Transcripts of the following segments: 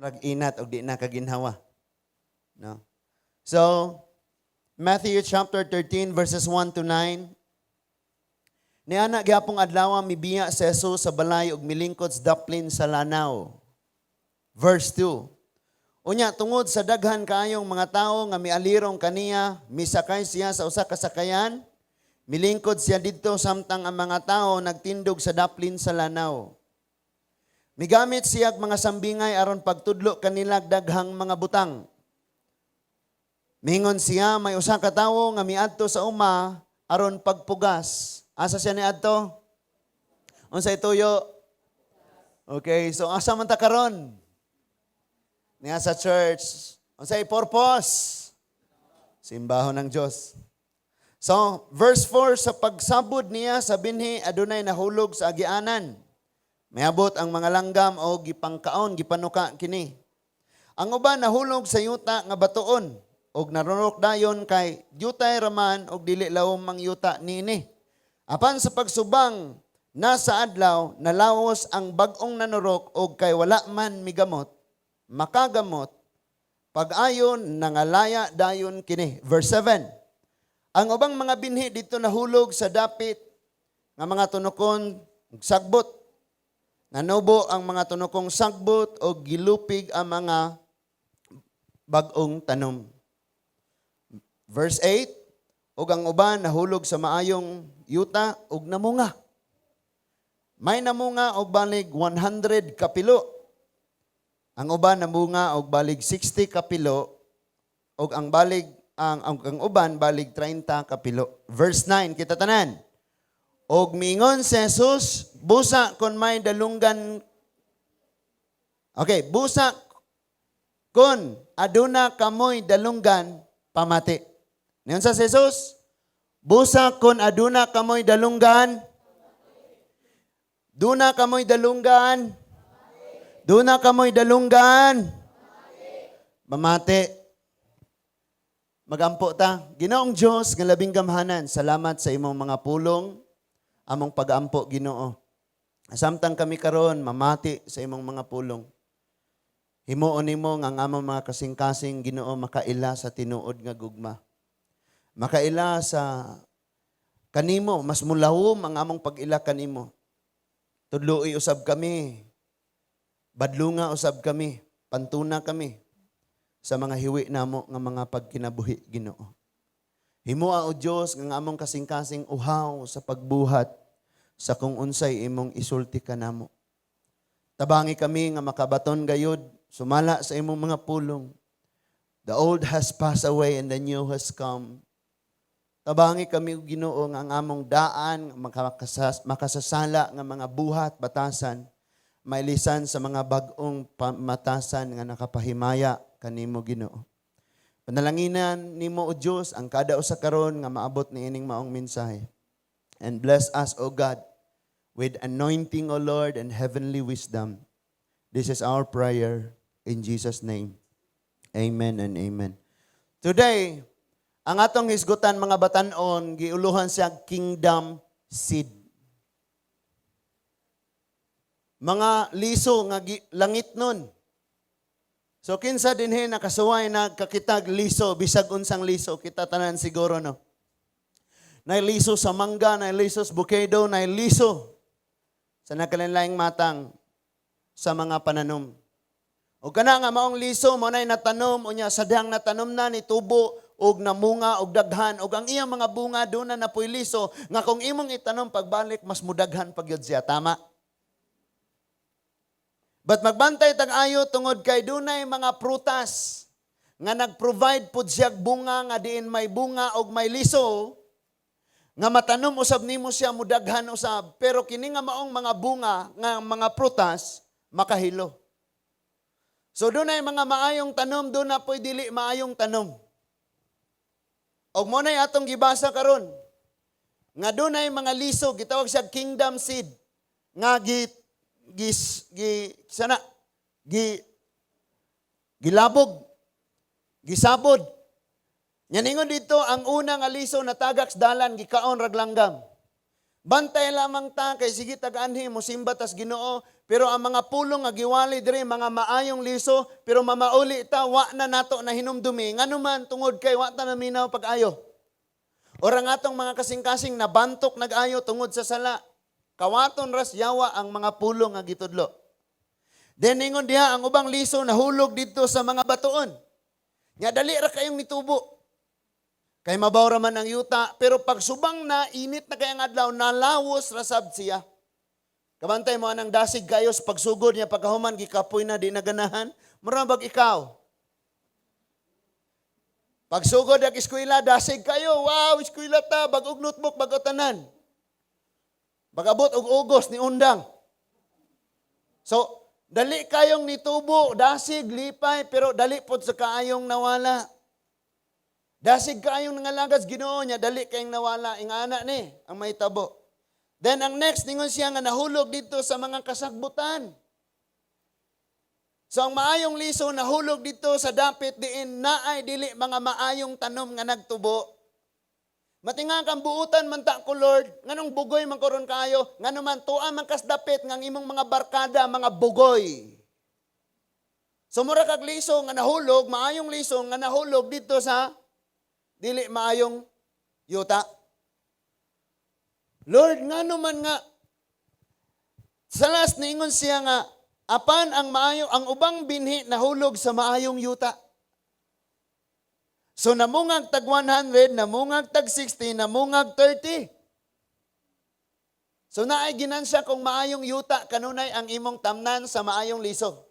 Rag inat og di na kaginhawa. No? So, Matthew chapter 13 verses 1 to 9. Niana gyapong adlaw, mibiya si Jesus sa balay ug milingkod sa daplin sa lanaw. Verse 2. Unya tungod sa daghan kaayong mga tawo nga mialirong kaniya, misakay siya sa usa ka sakayan, milingkod siya didto samtang ang mga tawo nagtindog sa daplin sa lanaw. Migamit siya og mga sambingay aron pagtudlo kanila daghang mga butang. Mingon siya, "May usa ka tawo nga miadto sa uma aron pagpugas." Asa siya niadto? Unsay tuyo? Okay, so asa man ta karon? Niya sa church. Unsay purpose? Simbahon ng Diyos. So, verse 4, sa pagsabod niya sa binhi, adunay nahulog sa agianan. Miabot ang mga langgam o gipangkaon, gipanuka kini. Ang uban nahulog sa yuta nga batuon og narunok dayon kay yutay raman og dili lawom ang yuta niini. Apan sa pagsubang na sa adlaw, nalawos ang bag-ong nanurok og kay wala man migamot, makagamot, pag-ayon nangalaya dayon kini. Verse 7. Ang ubang mga binhi didto nahulog sa dapit nga mga tunokon ug sagbot. Nanubo ang mga tunokong sagbot o gilupig ang mga bag-ong tanom. Verse 8, ug ang uban nahulog sa maayong yuta ug namunga. May namunga og balig 100 kapilo. Ang uban namunga og balig 60 kapilo ug ang balig ang uban balig 30 kapilo. Verse 9, kita tanan. Og miingon si Jesus, "Busa kon may dalunggan." Okay, "Busa kon aduna kamoy dalunggan, pamati." Niingon sa si Jesus, "Busa kon aduna kamoy dalunggan, duna kamoy dalunggan, duna kamoy dalunggan, pamati." Magampo ta. Ginoong Diyos, nga labing gamhanan, salamat sa imong mga pulong, among pag-ampo, Ginoo. Samtang kami karon mamati sa imong mga pulong, himuon nimo nga ang among mga kasing-kasing, Ginoo, makaila sa tinuod nga gugma. Makaila sa kanimo, mas mulawom ang among pag-ila kanimo. Tudloi usab kami. Badlunga usab kami, pantuna kami sa mga hiwi namo nga mga pagkinabuhi, Ginoo. Himoa, O Dios, nga ang among kasing-kasing uhaw sa pagbuhat sa kung unsay imong isulti kanamo. Tabangi kami nga makabaton gayud sumala sa imong mga pulong. The old has passed away and the new has come. Tabangi kami, Ginoo, nga ang among daan makasasala nga mga buhat batasan mailisan sa mga bag-ong pamatasan nga nakapahimaya kanimo, Ginoo. Panalanginan nimo, O Dios, ang kada usa karon nga maabot niining maong mensahe. And bless us, O God, with anointing, O Lord, and heavenly wisdom. This is our prayer in Jesus' name. Amen and amen. Today, ang atong hisgutan, mga batanon, giuluhan siya Kingdom Seed. Mga liso nga langit nun. So kinsa dinhi nakasuway na kakitag liso, bisag unsang liso? Kita tanan siguro, no? Nay liso sa mangga, nay liso sa bukedo, nay liso sa nagkalainlaing matang sa mga pananom. O kana nga maong liso mo nay natanom, unya sa dihang natanom na ni tubo og namunga og daghan, og ang iyang mga bunga doon na napoy liso nga kung imong itanom pagbalik, mas mudaghan pa gyud siya, tama? But magbantay tag-ayo tungod kay dunay mga prutas nga nag-provide pud siyag bunga nga diin may bunga og may liso nga matanom usab nimo siya, mudaghan usab, pero kini nga maong mga bunga nga mga prutas makahilo. So dunay mga maayong tanom, doon na po'y dili maayong tanom. Og mo na'y atong gibasa karon nga dunay mga liso, gitawag siya kingdom seed, nga gi gis gi sana gi gilabog, gisabod. Nya ningon dito, ang una nga liso natagak sa dalan, gikaon rag langgam. Bantay lamang ta kay sige tag-anhi mo simba tas Ginoo, pero ang mga pulong nga giwali diri mga maayong liso, pero mamauli ta, wa na nato na hinumdumi ngano man tungod kay wa ta naminaw pag-ayo. Or ang atong mga kasing-kasing nabantok nag-ayo tungod sa sala. Kawaton ras yawa ang mga pulong nga gitudlo. Then ingon diha, ang ubang liso nahulog didto sa mga batuon. Nya dali ra kayong mitubo. Kay mabaw ra man ang yuta, pero pag subang na, init na kay ang adlaw, nalawos ra sab siya. Kabantay mo anang dasig kayo sa pagsugod niya, pagkahuman, gikapoy na, di na ganahan. Mura bag ikaw. Pagsugod ang eskwela, dasig kayo. Wow, eskwela ta, bag-og notebook, bag tanan. Pag-abot og August ni undang. So, dali kayong nitubo, dasig, lipay, pero dali pod sa kaayong nawala. Dasig kaayong nangalagas Ginoo niya, dali kayong nawala. Ingana ni ang mahitabo. Then ang next, ningon siya nga nahulog dito sa mga kasagbutan. So ang maayong liso nahulog dito sa dapit diin naay dili mga maayong tanom nga nagtubo. Matinga kang buutan man ta ko, Lord, nganong bugoy man karon kayo, ngano man tuwa man kas dapit nga ang imong mga barkada mga bugoy. So mura kag liso nga nahulog, maayong liso nga nahulog dito sa dili maayong yuta. Lord, ngano man nga sa last niingon siya nga apan ang maayo ang ubang binhi nahulog sa maayong yuta. So namungag tag 100, namungag tag 60, namungag 30. So naay ginansya kung maayong yuta kanunay ang imong tamnan sa maayong liso.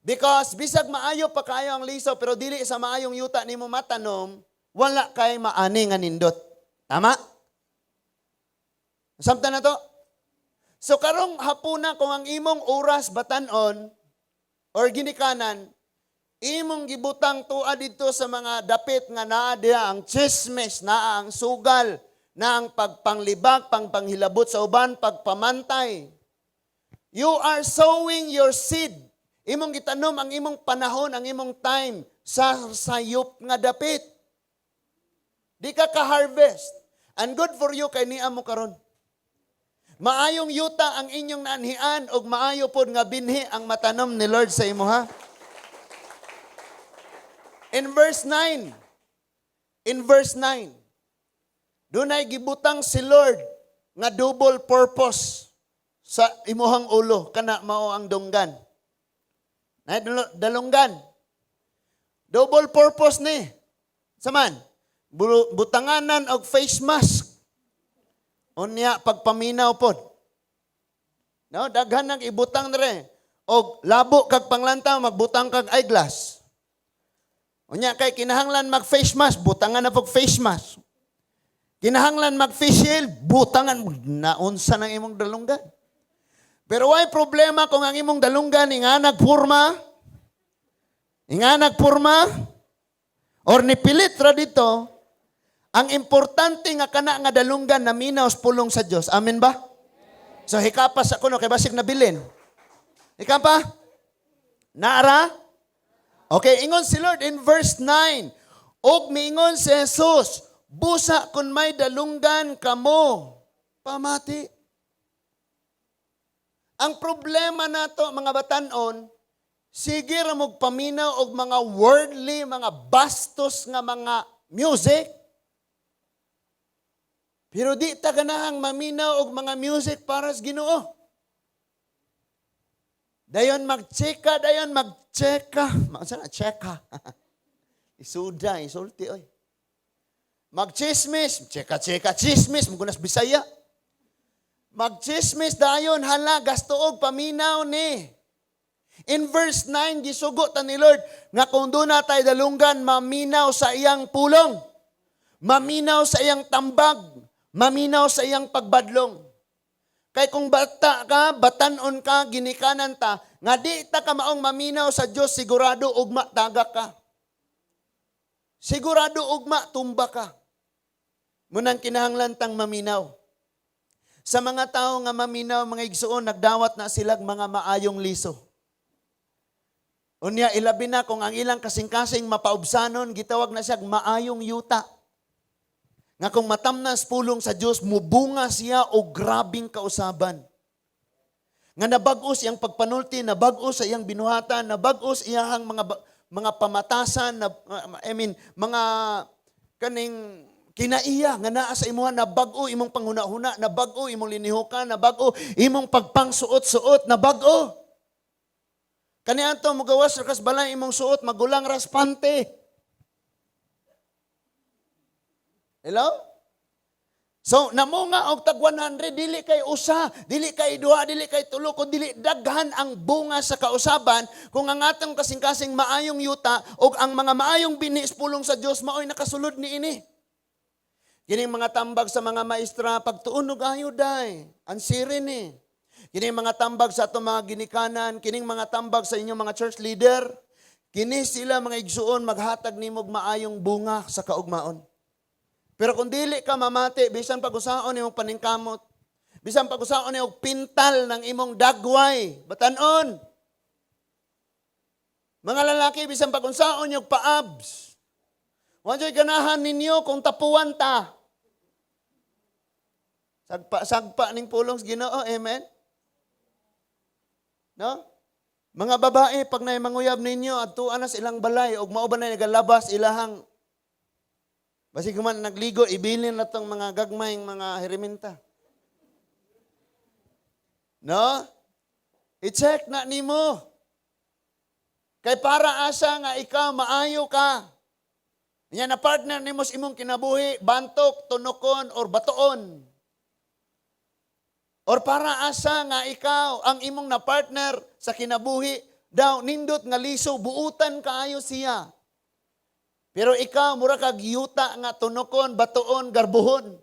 Because bisag maayo pa kayo ang liso pero dili sa maayong yuta nimo matanom, wala kay maani nga nindot. Tama? Samtan na to? So karong hapuna, kung ang imong oras batanon or ginikanan, imong gibutang tuwa didto sa mga dapit nga naa diha ang chismis, naa ang sugal, na ang pagpanglibak, pangpanghilabot sa uban, pagpamantay. You are sowing your seed. Imong gitanom ang imong panahon, ang imong time sa sayop nga dapit. Di ka ka-harvest. And good for you kay niya mo karon. Maayong yuta ang inyong naanhian ug maayo pod nga binhi ang matanom ni Lord sa imo ha. In verse 9, in verse 9, dunay gibutang si Lord nga double purpose sa imuhang ulo, kana mao ang dunggan. Na dalunggan. Double purpose ni. Saman, butanganan og face mask. Unya pagpaminaw pod. No, daghan nang ibutang dire. Og labo kag panglantaw, magbutang kag eyeglass. Unya kay kinahanglan mag face mask, butangan na pog face mask. Kinahanglan mag face shield, butangan naunsa nang imong dalunggan. Pero way problema kung ang imong dalunggan inganag purma, inganag purma, or nipilit ra dito, ang importante nga kana nga dalunggan naminaw sa pulong sa Dios. Amen ba? So hikapas ako no kay basig nabilin. Hikapa? Naara? Okay, ingon si Lord in verse 9. Og miingon si Jesus, "Busa kung may dalunggan kamo, pamati." Ang problema nato mga batanon, sige ra mog paminaw og mga worldly, mga bastos nga mga music. Pero di ta ganahang maminaw og mga music para sa Ginoo. Dayon magcheka, dayon magcheka. Maunsa na cheka? Isuda, isulti oy. Magchismis, cheka cheka chismis, mugunas Bisaya. Magchismis dayon, hala gasto og paminaw ni. In verse 9, gisugo ta ni Lord nga kung duna tay dalunggan, maminaw sa iyang pulong. Maminaw sa iyang tambag. Maminaw sa iyang pagbadlong. Kay kung bata ka, batanon ka, ginikanan ta, nga di ta ka maong maminaw sa Dios, sigurado ugma taga ka. Sigurado ugma tumba ka. Munang kinahanglan tang maminaw. Sa mga tao nga maminaw, mga igsuon, nagdawat na silag mga maayong liso. Unya, ilabi na kung ang ilang kasing-kasing mapaubsanon, gitawag na siya maayong yuta. Nga kung matamnas pulong sa Dios, mubunga siya og grabing kausaban. Nga nabag-os iyang pagpanulti, nabag-os sa iyang binuhatan, nabag-os iyahang mga pamatasan, na, I mean, mga kaning kinaiya nga naa sa imuha, nabag-o imong panghuna-huna, nabag-o imong linihukan, nabag-o imong pagpangsuot-suot, nabag-o. Kaniadto mogawas ra kas balay, imong suot magulang ras pante. Hello? So, namunga og tag 100, dili kay usa, dili kay duha, dili kay tulo, kun dili daghan ang bunga sa kausaban kung ang atong kasing-kasing maayong yuta og ang mga maayong binhi sa pulong sa Dios maoy nakasulod niini. Kining mga tambag sa mga maestra, pagtuon og ayo day, ansiri ni. Kining mga tambag sa atong mga ginikanan, kining mga tambag sa inyong mga church leader, kini sila, mga igsuon, maghatag nimog maayong bunga sa kaugmaon. Pero kung dili ka mamati, bisan pag-usaon imong paningkamot, bisan pag-usaon imong pintal ng imong dagway, batanon. Mga lalaki, bisan pag-unsaon yung paabs. Wa joy ganahan ninyo kung tapuan ta. Sagpa, sagpa ning pulong sa Ginoo, amen? No? Mga babae, pag naay manguyab ninyo, adtuan na sa ilang balay, ug mao ba na nagalabas ilahang basig man nagligo, ibilin na tong mga gagmayng mga heriminta. No? I-check na nimo. Kay para asa nga ikaw maayo ka. Nya na partner nimo sa imong kinabuhi, bantok, tunokon or batuon. Or para asa nga ikaw ang imong na partner sa kinabuhi daw nindot nga liso, buutan kaayo siya. Pero ikaw mura kag yuta nga tunokon, batuon, garbuhon.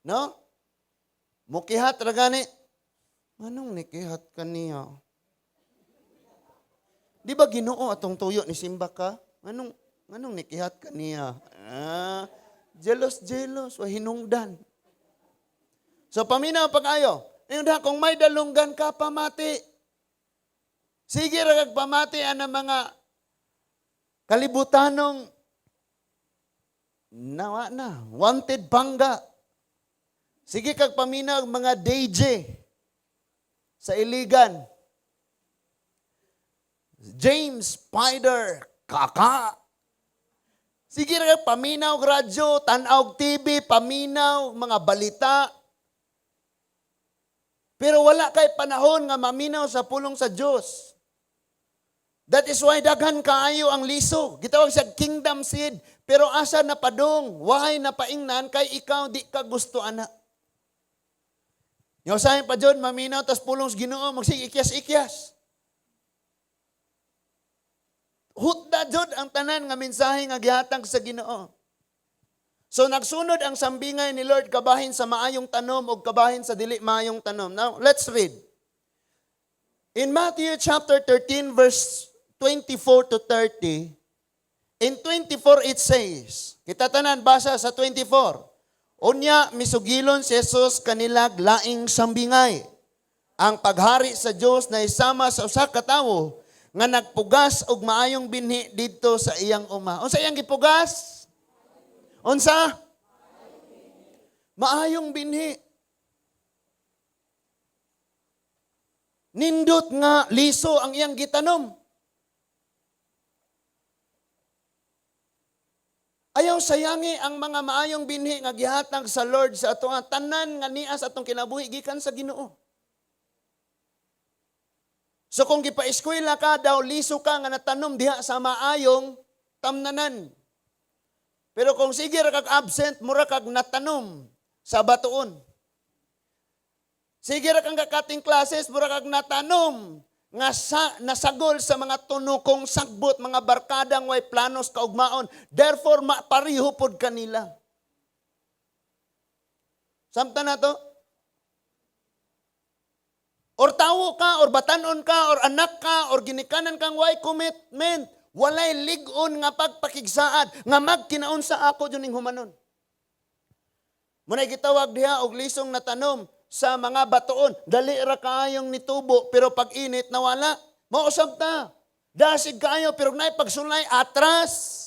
No? Mukihat ra gani. Anong nikihat ka niya? Di ba Ginoo atong tuyo ni simba ka? Anong nikihat ka niya? Ah, jealous, jealous, wa hinungdan. So paminaw pag-ayo. Ngayon da, kung may dalunggan ka, pamati. Sige ra kag pamati ang mga kalibutanong nawa na, wanted bangga. Sige kag paminaw mga DJ sa Iligan. James Spider, kaka. Sige ra kag paminaw og radyo, tan-aw og TV, paminaw mga balita. Pero wala kay panahon nga maminaw sa pulong sa Dios. That is why daghan kaayo ang liso. Gitawag siya kingdom seed. Pero asa na padong, wahay na paingnan kay ikaw di ka gusto ana. Nga usahay pa jud maminaw tas pulong sa Ginoo, magsige ikyas-ikyas. Hutda jud ang tanan nga mensahe nga gihatag sa Ginoo. So nagsunod ang sambingay ni Lord kabahin sa maayong tanom o kabahin sa dili maayong tanom. Now, let's read. In Matthew chapter 13 verse 24 to 30, in 24 it says, kita tanan basa sa 24. "Unya misugilon si Jesus kanilag laing sambingay. Ang paghari sa Dios na isama sa usa ka tawo nga nagpugas og maayong binhi didto sa iyang uma." Unsa iyang gipugas? Unsa? Maayong binhi. Nindot nga liso ang iyang gitanom. Ayaw sayangi ang mga maayong binhi nga gihatag sa Lord sa ato ang tanan nga niya sa atong kinabuhi gikan sa Ginoo. So kung gipa-eskwela ka daw, liso ka nga natanom diha sa maayong tamnanan. Pero kung sige ra kag absent, mura kag natanom sa batuon. Sige ra kang kakating classes, mura kag natanom nga sa, nasagol sa mga tunukong sagbot, mga barkadang way planos kaugmaon. Therefore, mapariho pod kanila. Samta na to? Or tawo ka, or batanon ka, or anak ka, or ginikanan kang way commitment. Walay lig-on nga pagpakigsaad, nga magkinaon sa ako dyan ning humanon. Muna'y gitawag diha og lisong natanom sa mga batuon. Dali ra kaayong nitubo, pero pag init nawala. Mausab ta. Dasig kaayo, pero naay pagsulay, atras.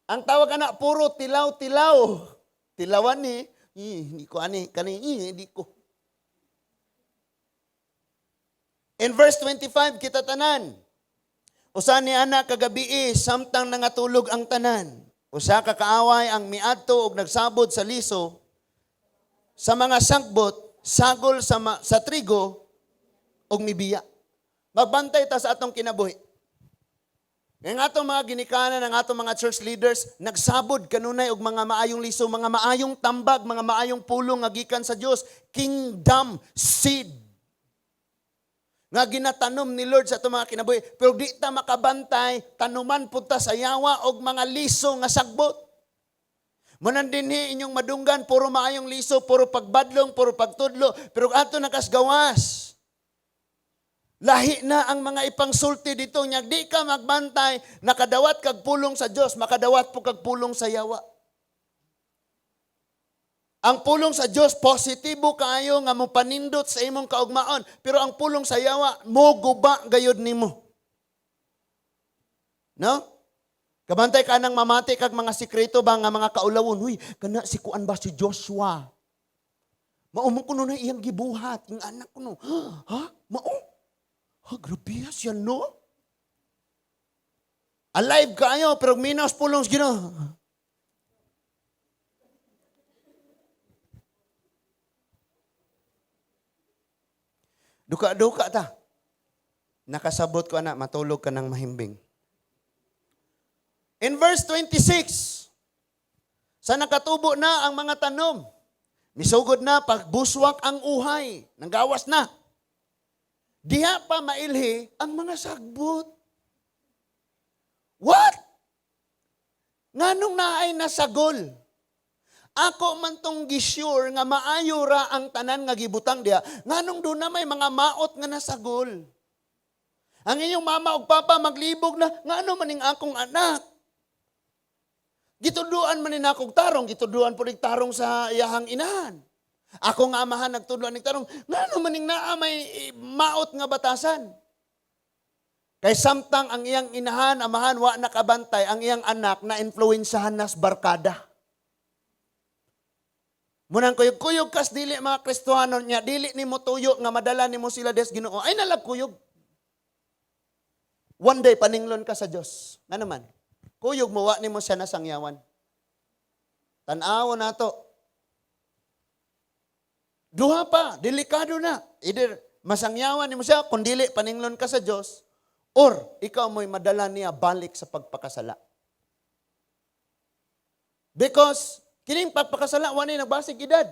Ang tawag ana puro tilaw-tilaw. Tilawan ni, eh, hindi ko ani, kani, eh, hindi ko. In verse 25, kita tanan. Usa ni ana kagabii samtang nangatulog ang tanan. Usa ka kaaway ang miadto og nagsabod sa liso sa mga sagbot, sagol sa trigo og mibiya. Magbantay ta sa atong kinabuhi. Ang atong mga ginikanan, ang atong mga church leaders, nagsabod kanunay og mga maayong liso, mga maayong tambag, mga maayong pulong nga gikan sa Dios, kingdom seed nga ginatanom ni Lord sa atong mga kinabuhi. Pero di ta makabantay, tanuman pud ta sa yawa og mga liso nga sagbot. Munan dinhi inyong madunggan, puro maayong liso, puro pagbadlong, puro pagtudlo, pero ato nakasgawas. Lahi na ang mga ipangsulti dito nya di ka magbantay, nakadawat kag pulong sa Dios, makadawat po kag pulong sa yawa. Ang pulong sa Dios positibo kaayo nga mopanindot sa imong kaugmaon, pero ang pulong sa yawa moguba gayud nimo. No? Kabantay ka nang mamati kag mga sikreto ba nga mga kaulawon. Huy, kana si kuan ba si Joshua? Mao man kuno na iyang gibuhat, yung anak kuno. Ha? Mao? Ha, grabe siya, no? Alive kaayo, pero minos pulong sa Ginoo. Duka-duka ta. Nakasabot ko, anak, matulog ka ng mahimbing. In verse 26, sa nakatubo na ang mga tanom, misugod na pagbuswak ang uhay, nanggawas na. Diha pa mailhi ang mga sagbot. What? Nganong naay nasagol? Ako man tong gisure nga maayo ra ang tanan nga gibutang diha. Nganong doon na may mga maot nga nasagol? Ang inyong mama ug papa maglibog na, ngano maning akong anak? Gituduan man ni nakog tarong, gituduan po tarong sa iyahang inahan. Ako nga amahan nagtudloan ning tarong, ngano maning naa may maot nga batasan? Kay samtang ang iyang inahan, amahan, wa nakabantay, ang iyang anak na influensahan nas barkada. Munang kuyog-kuyog kas dili mga Kristohano niya, dili nimo tuyo nga madala nimo sila des Ginoo. Ay nalag kuyog. One day paninglon ka sa Dios. Nga naman, kuyog mo wa nimo siya nasangyawan. Tan-aw nato. Duha pa, delikado na. Either masangyawan nimo siya, kung dili paninglon ka sa Dios, or ikaw mo'y madala niya balik sa pagpakasala. Because kining pagpakasala, wala nagbasig edad.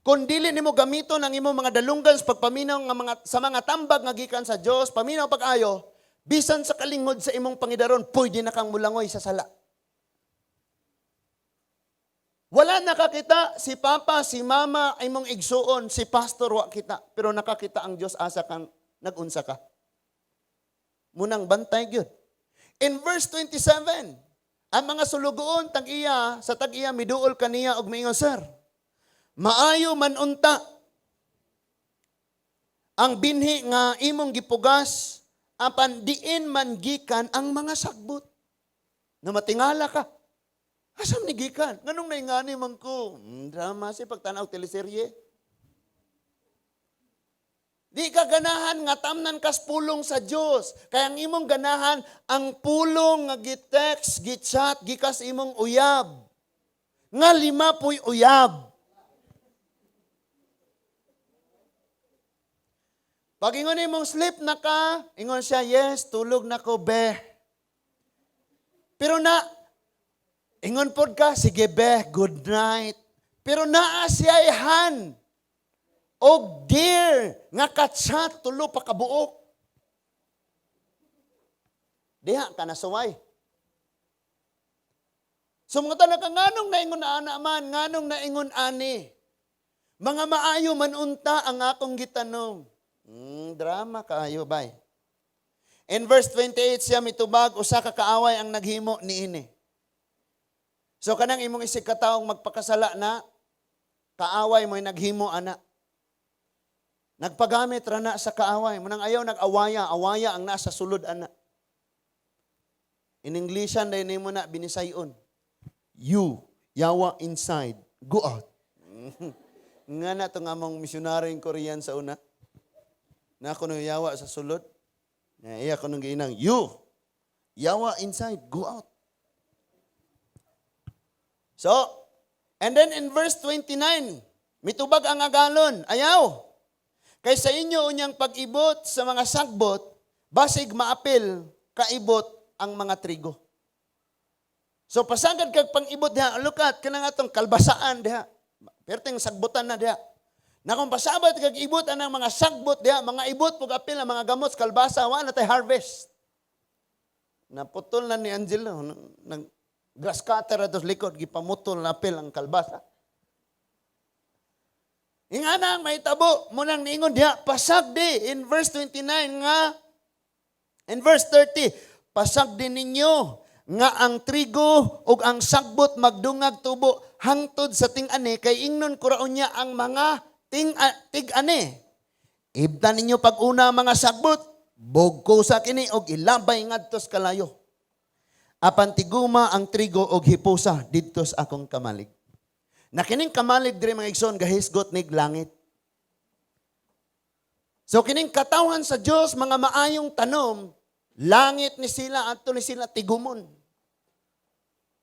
Kung dili nimo gamiton ang imong mga dalunggan sa pagpaminaw nga mga, sa mga tambag nga gikan sa Dios, paminaw pag-ayo, bisan sa kalingod sa imong pangidaron, pwede na kang mulangoy sa sala. Wala nakakita si papa, si mama, imong igsuon, si pastor wa kita, pero nakakita ang Dios asa kang nagunsa ka. Munang bantay gyud. In verse 27, ang mga sulugoon tag-iya sa tag-iya miduol kaniya og miingon, "Sir, maayo man unta ang binhi nga imong gipugas, apan diin man gikan ang mga sagbot." Na matingala ka. Asam ni gikan? Nganong naingani man ko? Drama si pagtanaw teleserye. Di ka ganahan nga tamnan kas pulong sa Dios. Kaya ang imong ganahan ang pulong nga gi-text, gi-chat, gikas imong uyab. Nga lima po'y uyab. Pag ingon imong sleep na ka, ingon siya, "Yes, tulog na ko, be." Pero na, ingon pod ka, "Sige be, good night." Pero naa siya han og dear nga kachat tulo pa kabuok. Diha ka nasuway. So mga tanan ka, nganong naingon ana man, nganong naingon ani? Mga maayo man unta ang akong gitanom. Drama kaayo bay. In verse 28 siya mitubag, usa ka kaaway ang naghimo niini. So kanang imong isig kataong magpakasala na, kaaway mo'y naghimo ana. Nagpagamit ra na sa kaaway. Munang ayaw nag-awaya, awaya ang nasa sulod ana. In Englishan dahil nimo na binisayon. "You, yawa inside, go out." Nga na itong among missionaryong Korean sa una. Na ako nung yawa sa sulod. Na iya ko nung giinang, "You, yawa inside, go out." So, and then in verse 29, mitubag ang agalon, "Ayaw. Kay sa inyo unyang pag-ibot sa mga sagbot, basig maapil kaibot ang mga trigo." So pasagad kag pang-ibot diha, look at kanang atong kalbasaan diha. Perteng sagbutan na diha. Na kung pasabot kag ibot anang mga sagbot diha, mga ibot pug apil ang mga gamot kalbasa, wa na tay harvest. Naputol na ni Angelo, nag grass cutter atos likod, gipamutol na apil ang kalbasa. Ingana ang mahitabo, munang niingon diha, pasagdi in verse 29 nga, in verse 30, "Pasagdi ninyo nga ang trigo ug ang sagbot magdungag tubo hangtod sa ting-ani, kay ingnon ko raon niya ang mga tig-ani. Ibtan ninyo pag-una ang mga sagbot, bugko sa kini og ilabay ngadto sa kalayo. Apan tiguma ang trigo og hipusa didto sa akong kamalig." Na kining kamalig diri, mga igsoon, gahisgot nig langit. So kining katawhan sa Dios, mga maayong tanom, langit ni sila, adto ni sila tigumon.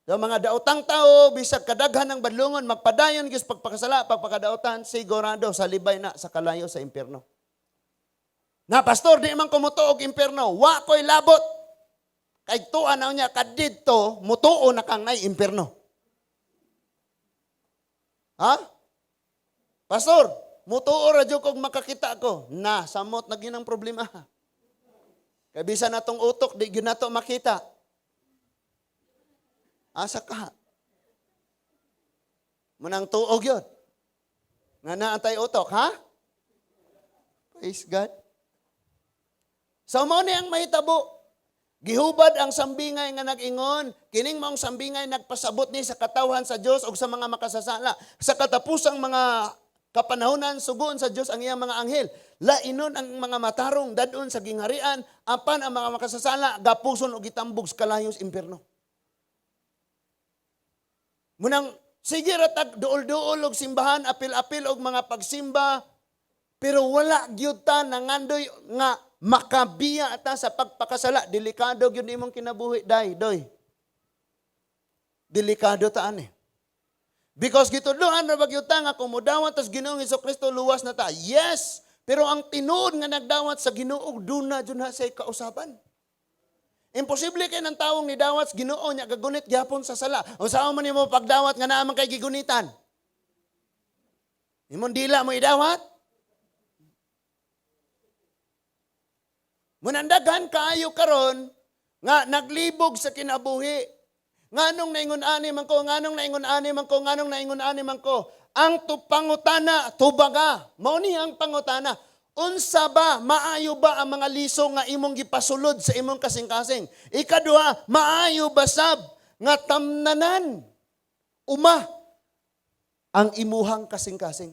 So mga daotang tao, bisag kadaghan ng badlongon, magpadayon gyud sa pagpakasala, pagpakadaotan, sigurado sa libay na sa kalayo, sa impyerno. Na, "Pastor, di man ko mutuo og impyerno." Wa ko'y labot. Kay tuan na niya kadidto, mutuo na kang nay impyerno. Ha? "Pastor, mutuo ra jud kog makakita ko." Na, samot na ginang problema. Kay bisan natong utok, di gyud nato makita. Asa ka? Munang tuog yun. Nga naa tay utok, ha? Praise God. So mao ni ang mahitabo. Gihubad ang sambingay nga nag-ingon, kining maong sambingay nagpasabot ni sa katawhan sa Dios ug sa mga makasasala. Sa katapusang mga kapanahonan, sugoon sa Dios ang iyang mga anghel. Lainon ang mga matarong dadon sa gingharian, apan ang mga makasasala gapuson og gitambog sa kalayo, sa impierno. Munang sige ra tag duol-duol og simbahan, apil-apil og mga pagsimba, pero wala gyud ta nangandoy nga makabiya ta sa pagpakasala. Delikado gyud imong kinabuhi, day, doy. Delikado ta ani. Because gitudloan ra ba gyud ta nga kung modawat tas Ginoong Kristo, luwas na ta? Yes, pero ang tinuod nga nagdawat sa Ginoo, duna jud na say kausaban. Imposible kay ng tawong nidawat sa Ginoo nya gagunit gyapon sa sala. Unsa man nimo pagdawat nga naa man kay gigunitan? Imong dila mo idawat? Munandaghan kaayo karon nga naglibog sa kinabuhi. Nganong naingon ani man ko, nganong naingon ani man ko, nganong naingon ani man ko? Ang pangutana, tubaga. Mao ni ang pangutana. Unsa ba, maayo ba ang mga liso nga imong gipasulod sa imong kasing-kasing? Ikaduha, maayo ba sab nga tamnanan uma ang imuhang kasing-kasing?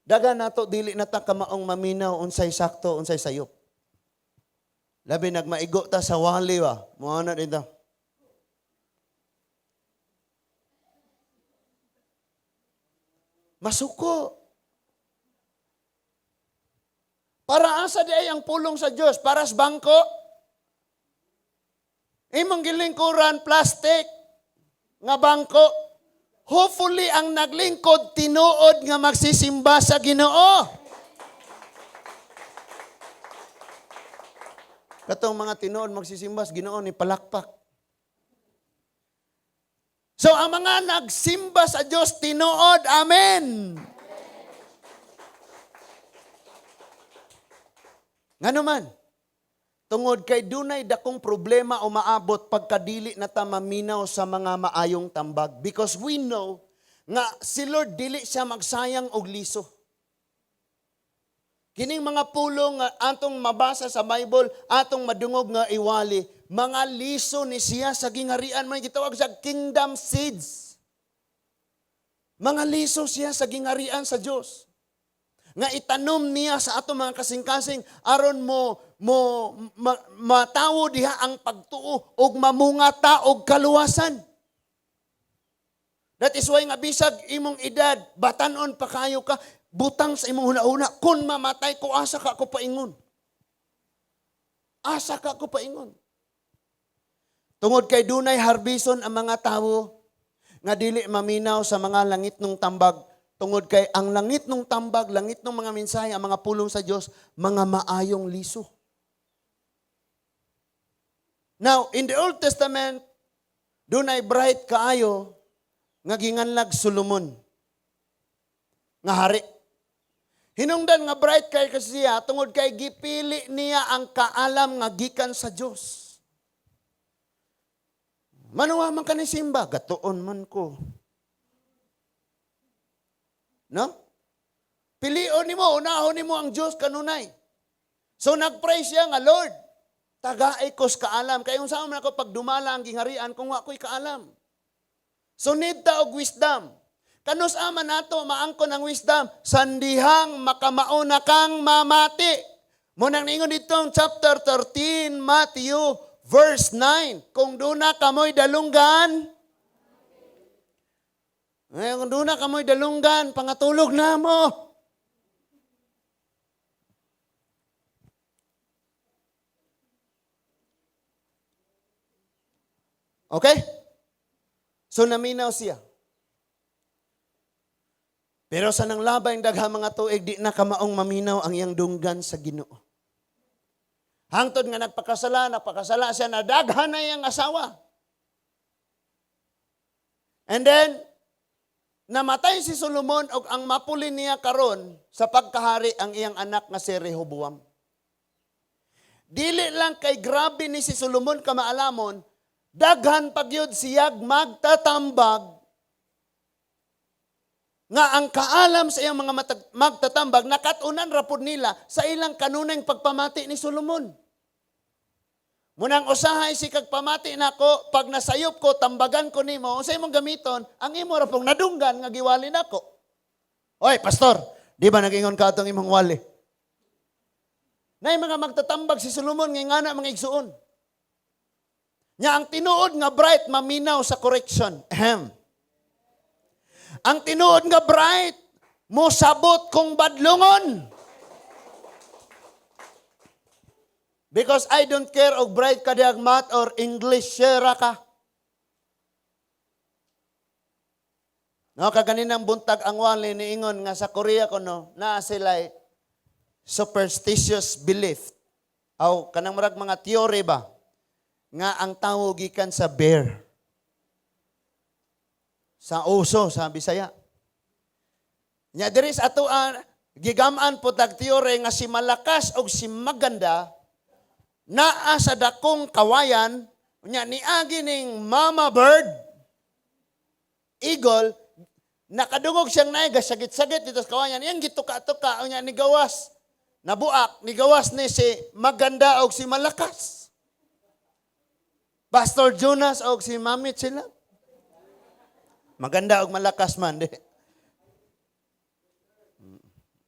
Daga nato dili na ta kamaong maminaw unsay sakto, unsay sayop. Labi nagmaigo ta sa wali ba? Mo na dito. Masuko. Para asa di ay ang pulong sa Dios? Para sa bangko? Imong gilingkuran plastic nga bangko. Hopefully ang naglingkod tinuod nga magsisimba sa Ginoo. Katong mga tinuod magsisimba sa Ginoo ni palakpak. So ang mga nagsimba sa Dios tinuod, amen. Ngano man, tungod kay dunay dakong problema o maabot pagkadili na ta maminaw sa mga maayong tambag. Because we know nga si Lord dili siya magsayang og liso. Kining mga pulong nga atong mabasa sa Bible, atong madungog nga iwali, mga liso ni siya sa gingharian, may gitawag sa kingdom seeds. Mga liso siya sa gingharian sa Dios. Nga itanom niya sa ato mga kasing-kasing aron mo matawo diha ang pagtuo ug mamunga ta og kaluwasan. That is why nga bisag imong edad, batanon pa kayo ka, butang sa imong huna-huna, kung mamatay ko, asa ka ko paingon? Asa ka ko paingon? Tungod kay dunay harbison ang mga tawo nga dili maminaw sa mga langitnong tambag. Tungod kay ang langitnong tambag, langitnong mga mensahe, ang mga pulong sa Dios, mga maayong liso. Now, in the Old Testament, dunay bright kaayo nga ginganlag Solomon nga hari. Hinungdan nga bright kay kasi siya tungod kay gipili niya ang kaalam nga gikan sa Dios. Manuwa man ka ni simba, gatuon man ko. No? Pilion nimo, unahon nimo ang Dios kanunay. So nagpray siya nga, "Lord, tagaay ko's kaalam. Kay unsa man ako pagdumala ang gingharian kung wa ko'y kaalam?" So need ta og wisdom. Kanus ama nato maangkon ang wisdom? Sandihang makamauna kang mamati. Mao nang niingon ditong chapter 13, Matthew, verse 9. Kung duna kamoy dalunggan, eh, kung duna kamoy dalunggan, pangatulog na mo. Okay? So naminaw siya. Pero sa nang labay daghang mga tuig, di na kamaong maminaw ang iyang dunggan sa Ginoo. Hangtod nga nagpakasala, nagpakasala siya, na daghan na iyang asawa. And then, namatay si Solomon og ang mapuli niya karon sa pagkahari ang iyang anak nga si Rehoboam. Dili lang kay grabe ni si Solomon kamaalamon, daghan pagyud siyag magtatambag nga ang kaalam sa iyang mga magtatambag nakatunan rapod nila sa ilang kanunay pagpamati ni Solomon. Munang usahay si kag pamati nako, pag nasayop ko, tambagan ko nimo, unsay imong gamiton? Ang imo ra pong nadunggan nga giwali nako. "Oy, pastor, di ba nagingon ka atong imong wali?" Nay mga magtatambag si Solomon nga ngana, mga igsuon. Nya ang tinuod nga bright maminaw sa correction. Ahem. Ang tinuod nga bright mo sabot kung badlungon. Because I don't care og bright ka dihag math or English share ka. No, kaganinang buntag ang wali niingon nga sa Korea kuno naa sila superstitious belief. Aw kanang murag mga theory ba nga ang tawo gikan sa bear. Sa oso sa Bisaya. Nya diri sa atoa gigam-an po tag theory nga si Malakas og si Maganda naa sa dakong kawayan, nya niagi ning mama bird eagle, nakadungog siyang naay gasagit-sagit dito sa kawayan, iyang gituka-tuka, unya nigawas nabuak, nigawas ni si Maganda og si Malakas, Pastor Jonas og si Mami sila Maganda og Malakas man di.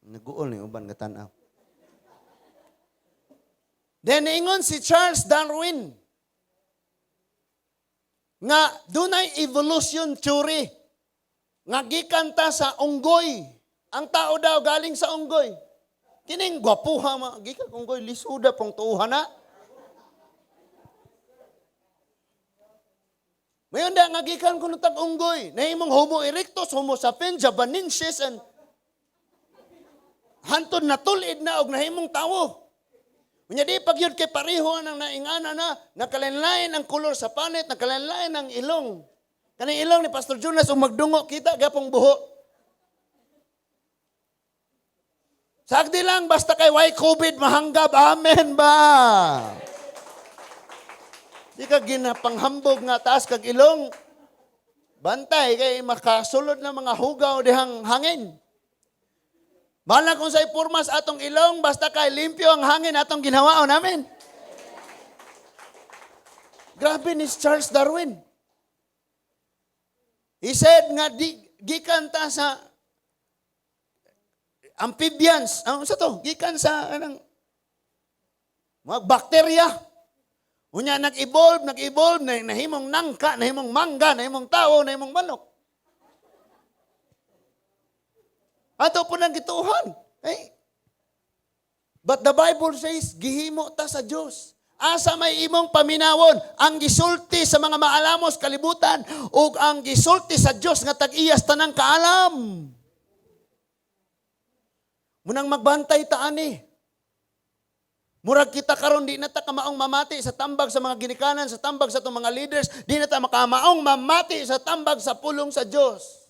Naguol ni uban nga tan-aw. Then niingon si Charles Darwin nga dunay evolution theory nga gikan ta sa unggoy. Ang tao daw galing sa unggoy. Kining gwapuha ma gikan unggoy, lisuda pong tuha na. Mayon da nga gikan kuno tag unggoy. Nahimong Homo erectus, Homo sapiens, Javanensis, and hantod natulid na og nahimong tawo. Unya di pag yun kay pareho ang naingana na, nakalain-lain ang kolor sa panit, nakalain-lain ang ilong. Kaning ilong ni Pastor Jonas, ug magdungo kita, gapong buho. Sagdi lang, basta kay why COVID, mahanggab, amen ba? Di ka ginapanghambog nga taas kag ilong. Bantay kay makasulod na mga hugaw dihang hangin. Bahala kung sa ipurmas atong ilong, basta kay limpyo ang hangin atong ginawaon. Amen. Grabe ni Charles Darwin. He said nga di, gikan ta sa Amphibians, ang sa to, gikan sa anang mga bakterya. Unya nag-evolve, nag-evolve, na, nahimong nangka, nahimong mangga, nahimong tao, nahimong manok. Ato po nang gituohan. Eh. But the Bible says, gihimo ta sa Dios. Asa may imong paminawon ang gisulti sa mga maalamos kalibutan ug ang gisulti sa Dios nga tag-iyas tanang kaalam? Munang magbantay ta ani. Murag kita karon, di na ta kamaong mamati sa tambag sa mga ginikanan, sa tambag sa atong mga leaders, di na ta makamaong mamati sa tambag sa pulong sa Dios.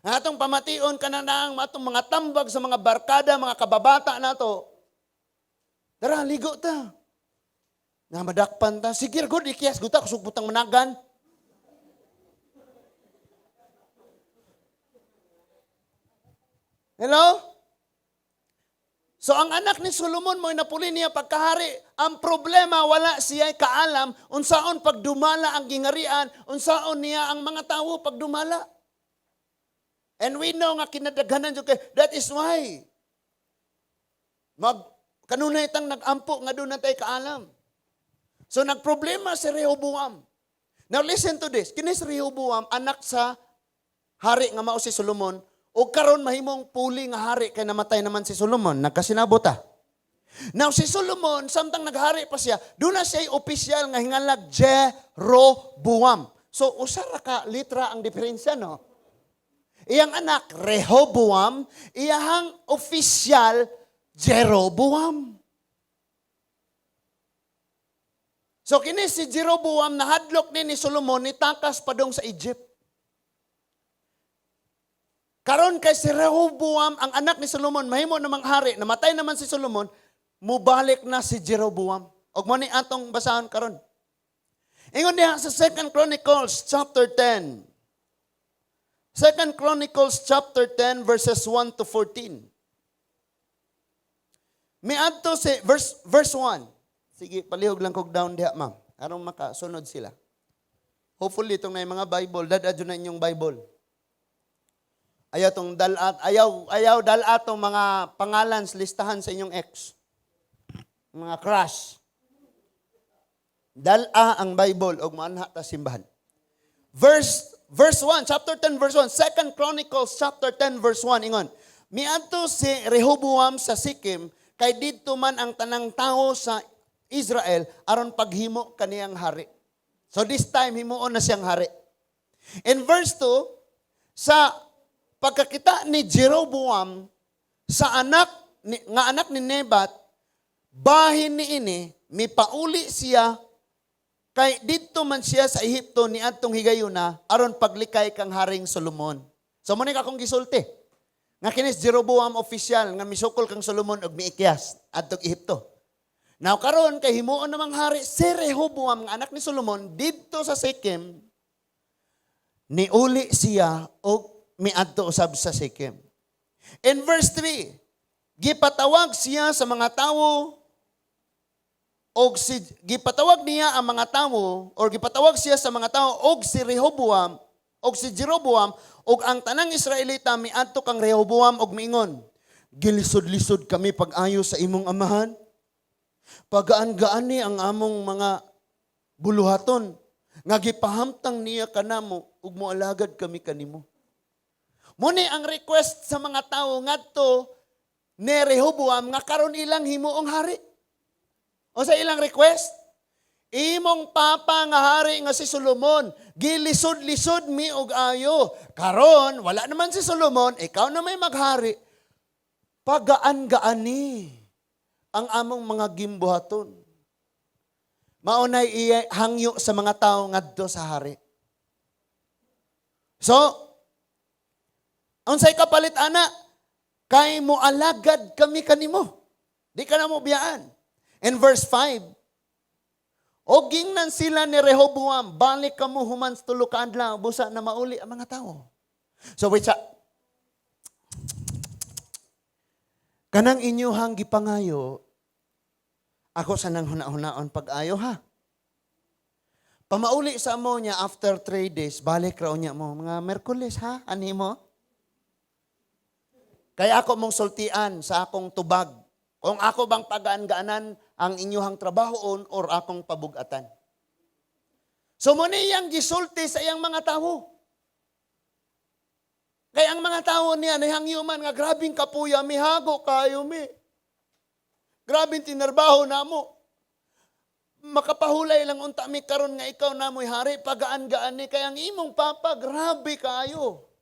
Ang atong pamation kana ang atong mga tambag sa mga barkada, mga kababata nato. "Tara, ligo ta." Nga madakpan ta, "Sige, good, ikiyas, guta, kusog butang managan." Hello? So ang anak ni Solomon mo napuli niya pagkahari. Ang problema, wala siya kaalam unsaon pagdumala ang gingarian, unsaon niya ang mga tawo pagdumala. And we know nga kinadaghanan jud kay, that is why mag kanunay tang nagampo nga doon na tay kaalam. So nagproblema si Rehoboam. Now listen to this. Kini si Rehoboam, anak sa hari nga mao si Solomon, o karon mahimong puli nga hari kay namatay naman si Solomon, nagkasinabot ta. Now si Solomon, samtang naghari pa siya, doon na siya opisyal nga hingalag Jeroboam. So usa ra ka litra ang diferensya, no? Iyang anak Rehoboam, iyahang opisyal Jeroboam. So kini si Jeroboam, nahadlok ni Solomon, nitakas padong sa Egypt. Karon kay si Rehoboam, ang anak ni Solomon, mahimo namang hari, namatay naman si Solomon, mubalik na si Jeroboam. Og mo ni atong basahon karon. Ingon diha sa 2 Chronicles chapter 10. 2 Chronicles chapter 10 verses 1 to 14. Miadto si verse 1. Sige, palihog lang kog down diha, ma'am. Aron makasunod sila. Hopefully itong na mga Bible, dad na inyong Bible. Ayaw tong dalat, ayaw ayaw dalat tong mga pangalan sa listahan sa inyong ex. Mga crush. Dala ang Bible og maanha ta simbahan. Verse 1, chapter 10 verse 1, 2 Chronicles chapter 10 verse 1 ingon. Miadto si Rehoboam sa Sikem kay didto man ang tanang tawo sa Israel aron paghimo kaniyang hari. So this time, himuon na siyang hari. In verse 2, sa pagkakita ni Jeroboam sa anak ni, nga anak ni Nebat, bahin ni ini, mipauli siya kay didto man siya sa Ehipto niadtong higayuna aron paglikay kang Haring Solomon. So mo ni akong gisulti. Nga kinis Jeroboam official nga misukol kang Solomon og miikyas adtong Ehipto. Now karon kay himuon namang hari si Rehoboam nga anak ni Solomon didto sa Sikhem, niuli siya og miadto usab sa Sikhem. In verse 3, gipatawag siya sa mga tawo og si gipatawag niya ang mga tawo or gipatawag siya sa mga tawo og si Rehoboam og si Jeroboam og ang tanang Israelita miadto kang Rehoboam og miingon, "Gilisod-lisod kami pag-ayo sa imong amahan. Pagaan-gaan ni ang among mga buluhaton nga gipahamtang niya kanamo ug moalagad kami kanimo." Muni ang request sa mga tawo ngadto ni Rehoboam nga karon ilang himuong hari. O sa ilang request? "Imong papa nga hari nga si Solomon, gilisod-lisod mi og ayo. Karon wala naman si Solomon, ikaw na may maghari. Pagaan-gaan ni ang among mga gimbuhaton." Maunay iya hangyo sa mga tao ngadto sa hari. So, unsay kapalit ana? Kay mo alagad kami kanimo. Di ka na mo biyaan. In verse 5, o gingnan sila ni Rehoboam, "Balik kamo human sa 3 ka adlaw, busa na mauli ang mga tao." So wait sa, kanang inyuhang gipangayo, ako sa nang huna-hunaon pag-ayo ha. Pamauli sa mo niya after 3 days, balik raw niya mo, mga Merkules ha, ani mo? Kaya ako mong sultian sa akong tubag. Kung ako bang pagaan-gaanan ang inyuhang trabahoon or akong pabugatan. So mao ni iyang gisulti sa iyang mga tawo. Kaya ang mga tao niya, nahangyo man nga grabing kapuya, mihago kayo mi. Grabing tinarbaho namo. Makapahulay lang unta mi karon nga ikaw na mo'y hari, pagaan-gaan ni kay ang imong papa, grabe kayo.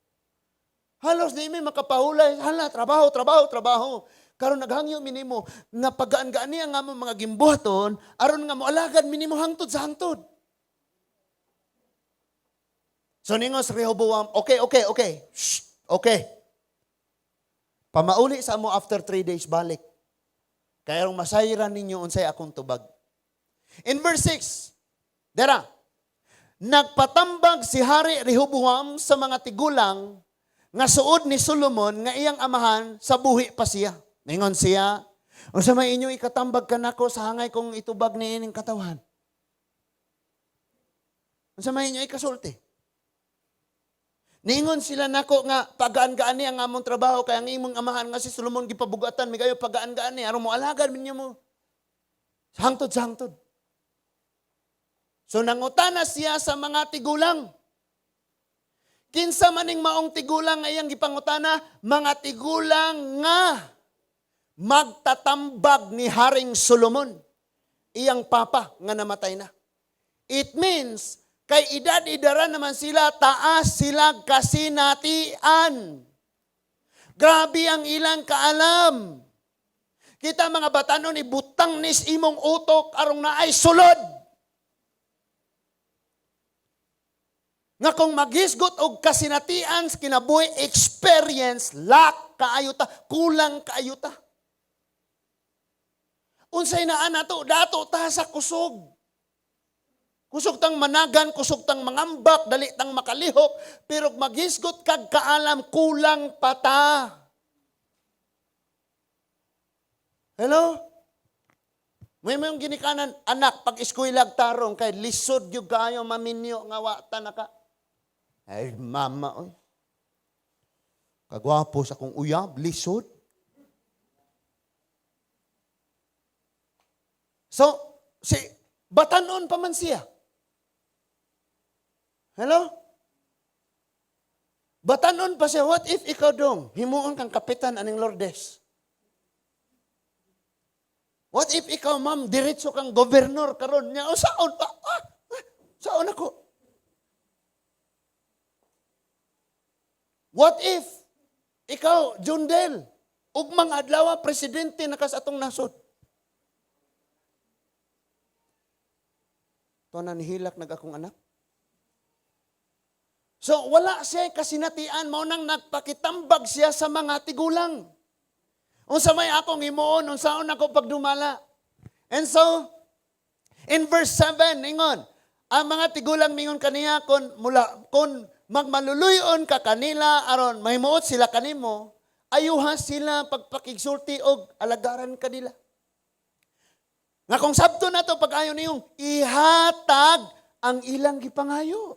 Halos di mi makapahulay, hala, trabaho, trabaho, trabaho. Karon naghangyo mi nimo nga pagaan-gaan niya nga mo mga gimbuhaton, aron nga moalagad mi nimo hangtod sa hangtod. So ningon sa Rehoboam, Okay. Shh, okay. Pamauli sa mo after 3 days balik. Kaya rong masayran ninyo unsay akong tubag." In verse 6, dera, nagpatambag si Hari Rehoboam sa mga tigulang nga suod ni Solomon nga iyang amahan sa buhi pa siya. Ningon siya, "Unsa may inyong ikatambag kanako sa hangay kong itubag ni ining katawhan? Unsa may inyong ikasulti?" Ningon sila nako nga pagaan-gaan ni ang among trabaho kay ang imong amahan nga si Solomon gipabugatan mi kayo, pagaan-gaan ni aron mo alagad ninyo mo hangtod sa hangtod. So nangutana siya sa mga tigulang. Kinsa maning maong tigulang nga iyang gipangutana? Mga tigulang nga magtatambag ni Haring Solomon, iyang papa nga namatay na. It means, kay edad-edaran naman sila, taas sila kasinatian. Grabe ang ilang kaalam. Kita mga batanon, ibutang nis imong utok arong naay sulod. Nga kung maghisgot og kasinatian sa kinabuhi, experience, lack kaayo ta, kulang kaayo ta. Unsay naa nato, dato ta sa kusog. Kusog tang managan, kusog tang mangambak, dali tang makalihok, pero maghisgot kag kaalam, kulang pa ta. Hello? May yung ginikanan, anak, pag eskuylag tarong, kay lisod yung kaayo maminyo nga wa ta naka. Ay, mama, oy. Kagwapo sa kong uyab, lisod. So, si batanon pa man siya. Hello? Batanon pa siya. What if ikaw dong, himuon kang kapitan aning Lourdes? What if ikaw, ma'am, diretso kang gobernador karon niya? O saon pa? Ah, ah, saon ako? What if ikaw, Jundel, ugmang adlaw presidente na ka sa atong nasod? To na nihilak nag akong anak. So wala siya kasinatian, mao nang nagpakitambag siya sa mga tigulang. Unsa may akong himuon, unsaon ako pagdumala? And so, in verse 7, ingon, ang mga tigulang mingon kaniya, kon mula kon magmaluluyon ka kanila aron mahimuot sila kanimo, ayuha sila pagpakigsulti og alagaran kanila. Nga kung sabto na to pag-ayo niyong ihatag ang ilang gipangayo.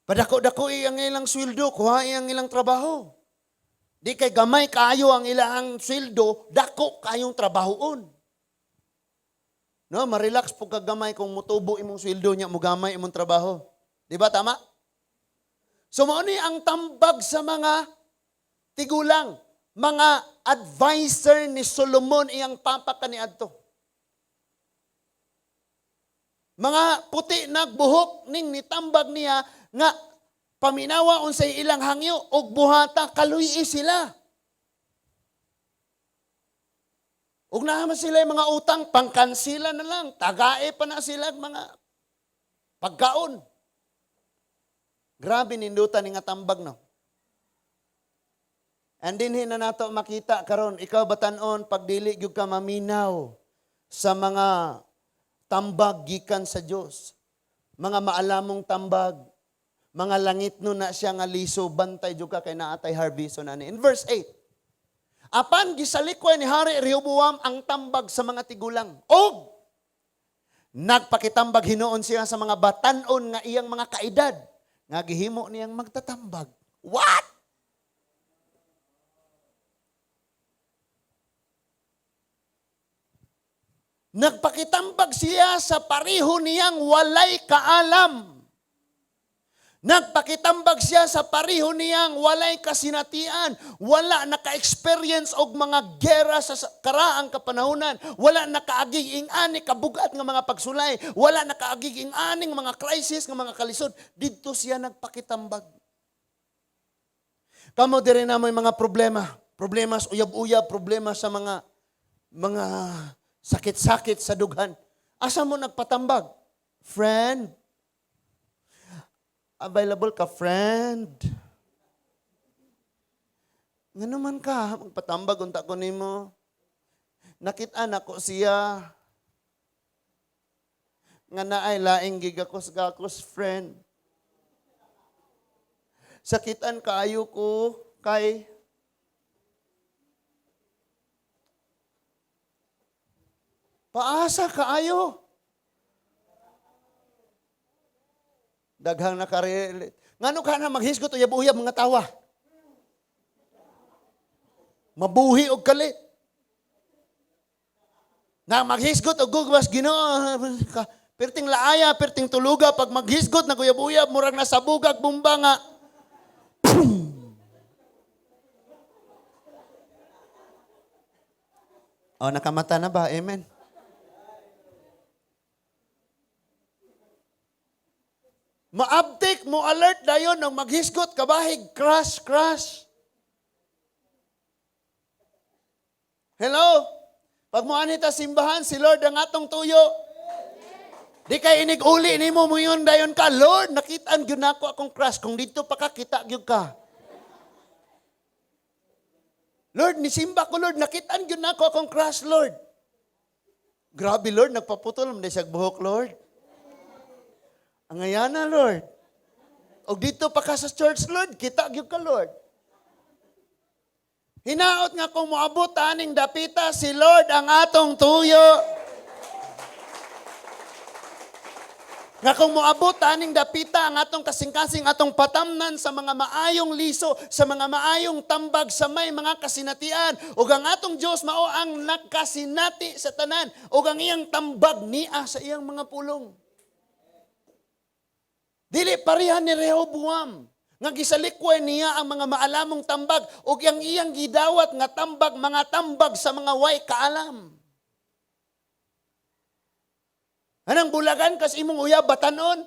Padako-dako ang ilang sweldo, kuha ang ilang trabaho. Di kay gamay kaayo ang ilang sweldo, dako kayong trabahoon. No, ma-relax po ka gamay kung mutubo imong sweldo niya, mugamay imong trabaho. Di ba tama? So mao ni ang tambag sa mga tigulang, mga advisor ni Solomon iyang papa kaniadto. Mga puti nagbuhok ning nitambag niya nga paminawa unsay ilang hangyo og buhata, kaluy sila. Ug naa man sila yung mga utang, pangkansila na lang, tagae pa na sila mga pagkaon. Grabe nindutan ni nga tambag, no. And dinhi na nato makita karon, ikaw batan-on, pag dili gyud ka maminaw sa mga tambag gikan sa Dios. Mga maalamong tambag, mga langit no na siya nga liso, bantay jud ka kay naatay harvest ani. In verse 8, apan gisalikway ni Hari Rehoboam ang tambag sa mga tigulang. Og nagpakitambag hinuon siya sa mga batan-on nga iyang mga kaedad nga gihimo niyang magtatambag. What? Nagpakitambag siya sa pareho niyang walay kaalam. Nagpakitambag siya sa pareho niyang walay kasinatian, wala naka-experience og mga gera sa karaang kapanahunan, wala nakaagig ing-ani kabugat nga mga pagsulay, wala nakaagig ing-aning mga crisis nga mga kalisod. Didto siya nagpakitambag. Kamo diri na may mga problema, problema sa uyab-uyab, problema sa mga sakit-sakit sa dughan. Asa mo nagpatambag? Friend, available ka, friend? Nga naman ka, magpatambag unta ko nimo. Nakita nako siya. Nga naay laing gigakos-gakos, friend. Sakitan kaayo ko kay paasa kaayo. Daghang nakarelate. Ngano ka na maghisgot uyab-uyab mga tawa? Mabuhi og kalit. Na maghisgot og gugmas Ginoo ka. Perting laaya, perting tuluga pag maghisgot na uyab-uyab murag nasabugag bumba nga. Pum! Oh, nakamata na ba? Amen. Maabtik mo alert dayon ng maghisgot kabahig crash, crash. Hello? Pag mo anita simbahan, si Lord ang atong tuyo. Di kay inig uli nimo mo yun dayon ka, Lord, nakitaan gyud nako akong crush. Kung dito pa ka, kita gyud ka. Lord, nisimba ko, Lord, nakitaan gyud nako akong crush, Lord. Grabe, Lord, nagpaputol man siya buhok, Lord. Ang ayana, Lord. Og dito pa ka sa church, Lord, kita gyud ka, Lord. Hinaot nga kung moabot aning dapita, si Lord ang atong tuyo. Nga kung moabot aning dapita ang atong kasing-kasing, atong patamnan sa mga maayong liso, sa mga maayong tambag, sa may mga kasinatian. Ug ang atong Dios mao ang nagkasinati sa tanan, ug ang iyang tambag niya sa iyang mga pulong. Dili pareha ni Rehoboam, nga gisalikway niya ang mga maalamong tambag ug ang iyang gidawat nga tambag, mga tambag sa mga way kaalam. Anang bulagan kas imong uyab batanon.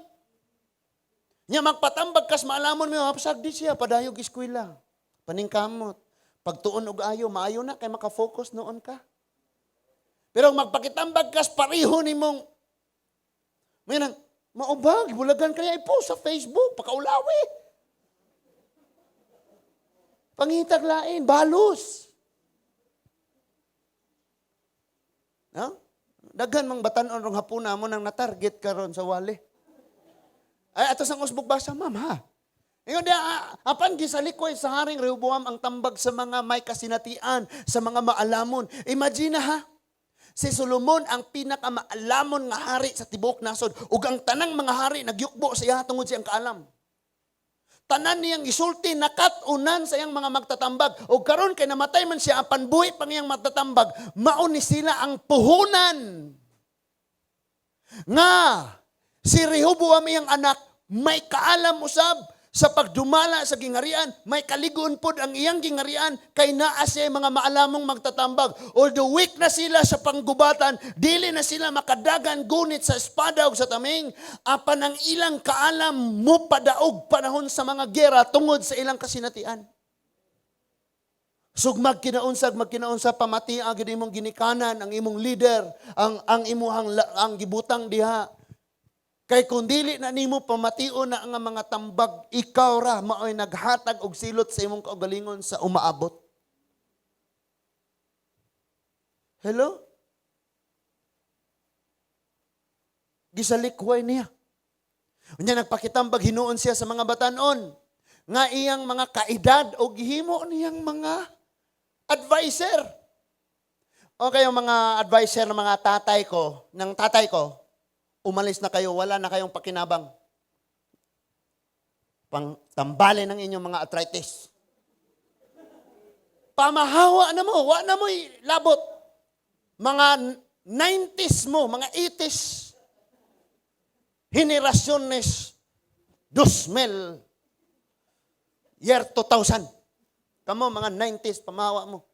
Nya magpatambag kas maalamon mo, hapsag di siya padayog eskwela. Paningkamot. Pagtuon og ayo, maayo na kay maka-focus noon ka. Pero magpakitambag kas pareho nimong may nang maubag, bulagan kaya i-post sa Facebook, pakaulawi. Pangitag lain, balos. No? Daghan mang batan-on rong hapuna mo nang natarget karon sa wali. Ay, ato sang usbog basa, ma'am, ha? Ngayon, apan gisalikoy sa Haring Rehoboam ang tambag sa mga may kasinatian, sa mga maalamon. Imagine ha, si Solomon ang pinakamaalamon nga hari sa tibuok nasod ug ang tanang mga hari nagyukbo sa iya tungod siyang kaalam. Tanan niyang isulti nakat-unan sa iyang mga magtatambag. Ug karon kay namatay man siya apan buhi pang iyang magtatambag, mao ni sila ang puhunan. Nga si Rehoboam iyang anak may kaalam usab sa pagdumala sa gingarian, may kaligon pod ang iyang gingarian kay naa siya mga maalamong magtatambag. Although weak na sila sa panggubatan, dili na sila makadagan gunit sa espada ug sa taming, apan ang ilang kaalam mopadaog panahon sa mga gera tungod sa ilang kasinatian. Sugmag kinaunsag, magkinaunsa pamati ang imong ginikanan, ang imong leader, ang imuhang ang gibutang diha. Kay kung dili na nimo pamation na ang mga tambag, ikaw ra maoy naghatag og silot sa imong kaugalingon sa umaabot. Hello? Gisalikway niya. Unya nagpakitambag hinuon siya sa mga batan-on nga iyang mga kaedad o gihimo niyang mga advisor. Okay, yung mga advisor ng mga tatay ko, ng tatay ko, umalis na kayo, wala na kayong pakinabang. Pang tambali ng inyong mga arthritis. Pamahawa na mo, wa na mo'y labot. Mga 90s mo, mga 80s. Henerasyones dosmil year 2000. Kamo mga 90s, pamahawa mo.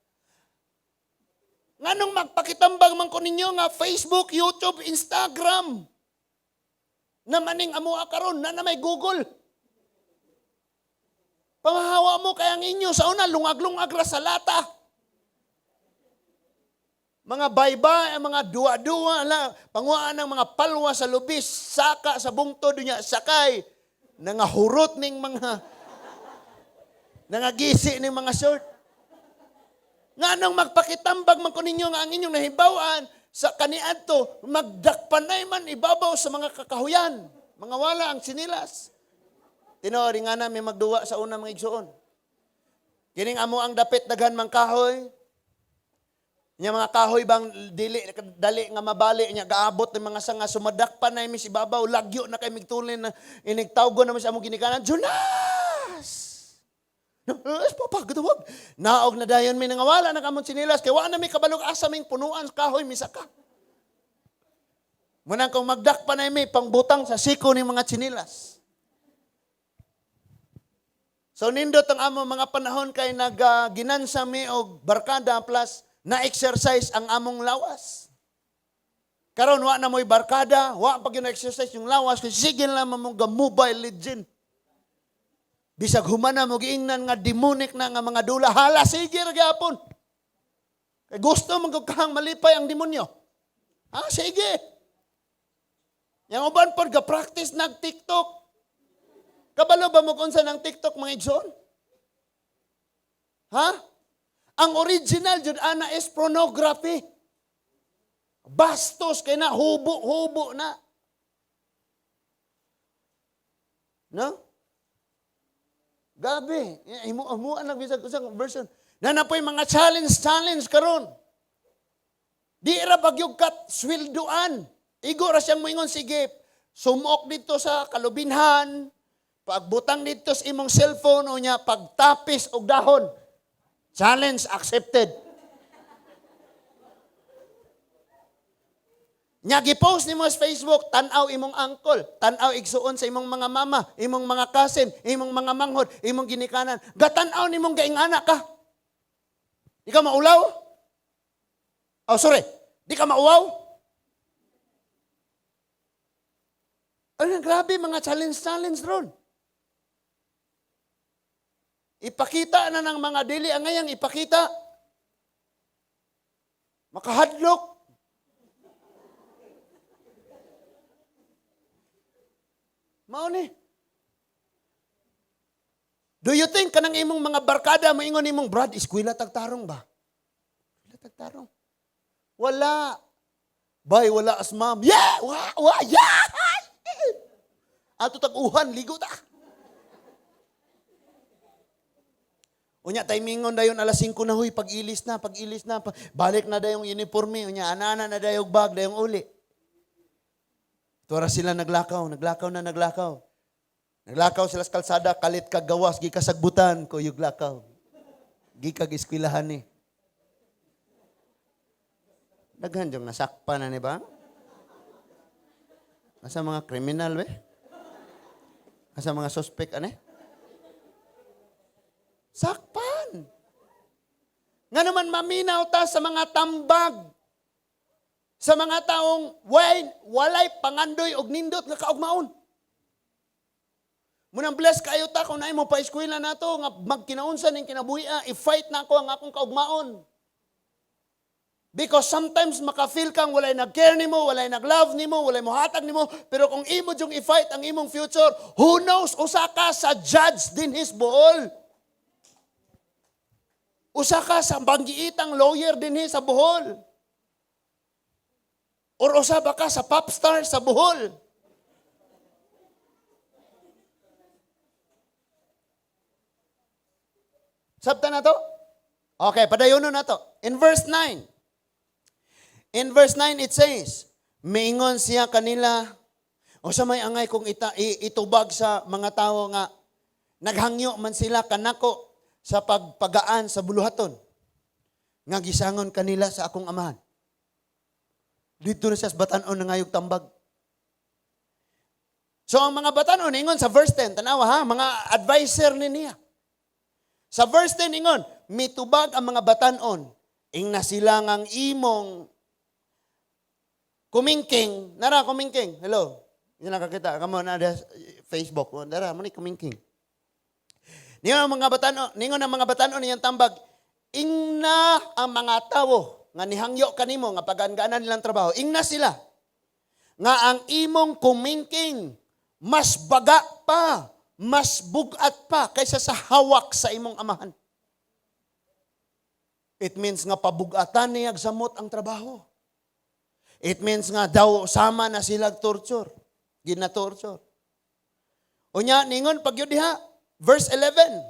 Nganong magpakitambag man ko ninyo nga Facebook, YouTube, Instagram, na maning amoa karon na na may Google. Pamahawa mo kay ang inyo sa una lungag-lungag ra sa lata. Mga baybay, mga duwa-duwa, la, panguhaan ng mga palwa sa lubis, saka sa bungtod niya, sakay, nangahurot ning mga, nangagisi ning mga short. Nganong magpakitambag man ko ninyo nga ang inyong nahibaw-an sa kaniadto, magdakpanay man ibabaw sa mga kakahuyan, mga wala ang sinilas. Tinuod nga na may magduwa sa una, mga igsuon. Kining amo ang dapit daghan mang kahoy. Nya mga kahoy bang dili dali nga mabali, nya gaabot ng mga sanga, sumadakpan na mi sa ibabaw, lagyo na kay migtulin na inigtawgon na mi sa among ginikanan, "Jonas!" "Jonas, papa, gatuwag." Naog na dayon mi, nangawala na kamong sinilas kay wa na mi kabalog asa ming punuan sa kahoy misaka. Munang kung magdakpan na mi pangbutang sa siko ni mga sinilas. So nindot ang amo mga panahon kay nag ginansa mi og barkada plus na-exercise ang among lawas. Karon wa na mo'y barkada, wa pa gyud na-exercise yung lawas kay sige lang mo ga Mobile Legend. Bisag humana mo giingnan nga demonic na nga mga dula, hala, sige ra gyapon. Kay gusto man gud kang malipay ang demonyo. Ah, sige. Yang uban pod ga practice nag TikTok. Kabalo ba mo kung sa ng TikTok, mga igsoon? Ha? Ang original jud ana is pornography. Bastos kay na, hubo-hubo na. No? Gabi, imo amuan nag bisag usang version. Na napoy mga challenge challenge karon. Di ra bagyog kat sweldoan. Igo ra siyang moingon, sige, sumok dito sa kalubinhan, pagbutang dito sa imong cellphone o nya pagtapis og dahon. Challenge accepted. Nya gipost nimo sa Facebook, tan-aw imong uncle, tan-aw igsuon sa imong mga mama, imong mga cousin, imong mga manghod, imong ginikanan. Gatan-aw nimong gaingana ka. Di ka maulaw? Oh, sorry. Di ka mauwaw? Ano, grabe mga challenge-challenge ron. Ipakita na ng mga dili ang ngayang ipakita. Makahadlok. Mao ni. Do you think kanang imong mga barkada maingon imong, "Brad, eskwela tagtarong ba? Eskwela tagtarong." Wala. "Bay, wala as ma'am." Yeah! Wa, wa, yeah! Ato tag-uhan, ligo ta. Unya, timingon dayon alas 5 na, huy, pag-ilis na, pag-ilis na, balik na dayong uniforme, unya, ana-ana na dayong bag, dayong uli. Tura sila naglakaw, naglakaw na naglakaw. Naglakaw sila sa kalsada, kalit kag gawas, gikasagbutan ko yung lakaw. Gikag eskwelahan ni. Daghan yung nasakpa na ni ba? Asa mga kriminal be? Asa mga suspect ane? Sakpan. Nga naman maminaw ta sa mga tambag. Sa mga taong walay pangandoy og nindot nga kaugmaon. Munang bless kayo ta kung naay mo pa eskwela nato nga magkinaunsa ning kinabuhi, i-fight na ako ang akong kaugmaon. Because sometimes maka-feel kang walay nag-care nimo, walay nag-love nimo, walay mohatag nimo, pero kung imo jung i-fight ang imong future, who knows, usa ka sa judge dinhis Bohol. Usa ka sa banggiitang lawyer dinhi sa Bohol. Or usa ba ka sa pop star sa Bohol. Sabta na to? Okay, padayonon na to. In verse 9. In verse 9 it says, miingon siya kanila, o sa may angay kong itubag sa mga tao nga naghangyo man sila kanako sa pagpagaan sa buluhaton nga gisangon kanila sa akong amahan. Dito na siya sa batanon na ngayog tambag. So ang mga batanon, ingon sa verse 10, tanawa ha, mga advisor ni niya. Sa verse 10, ingon, mitubag ang mga batanon, ing na sila ang imong kumingking. Nara, kumingking. Hello. Hindi nakakita. Kamo na Facebook. Nara, mo ni kumingking. Ningon ang mga batanon niyang tambag, ingna ang mga tawo nga nihangyo kanimo nga pagaan-gaanan nilang trabaho. Ingna sila nga ang imong kumingking mas baga pa, mas bugat pa kaysa sa hawak sa imong amahan. It means nga pabugatan niya samot ang trabaho. It means nga daw sama na sila torture. Gina-torture. Unya, ningon pag yun diha, verse 11,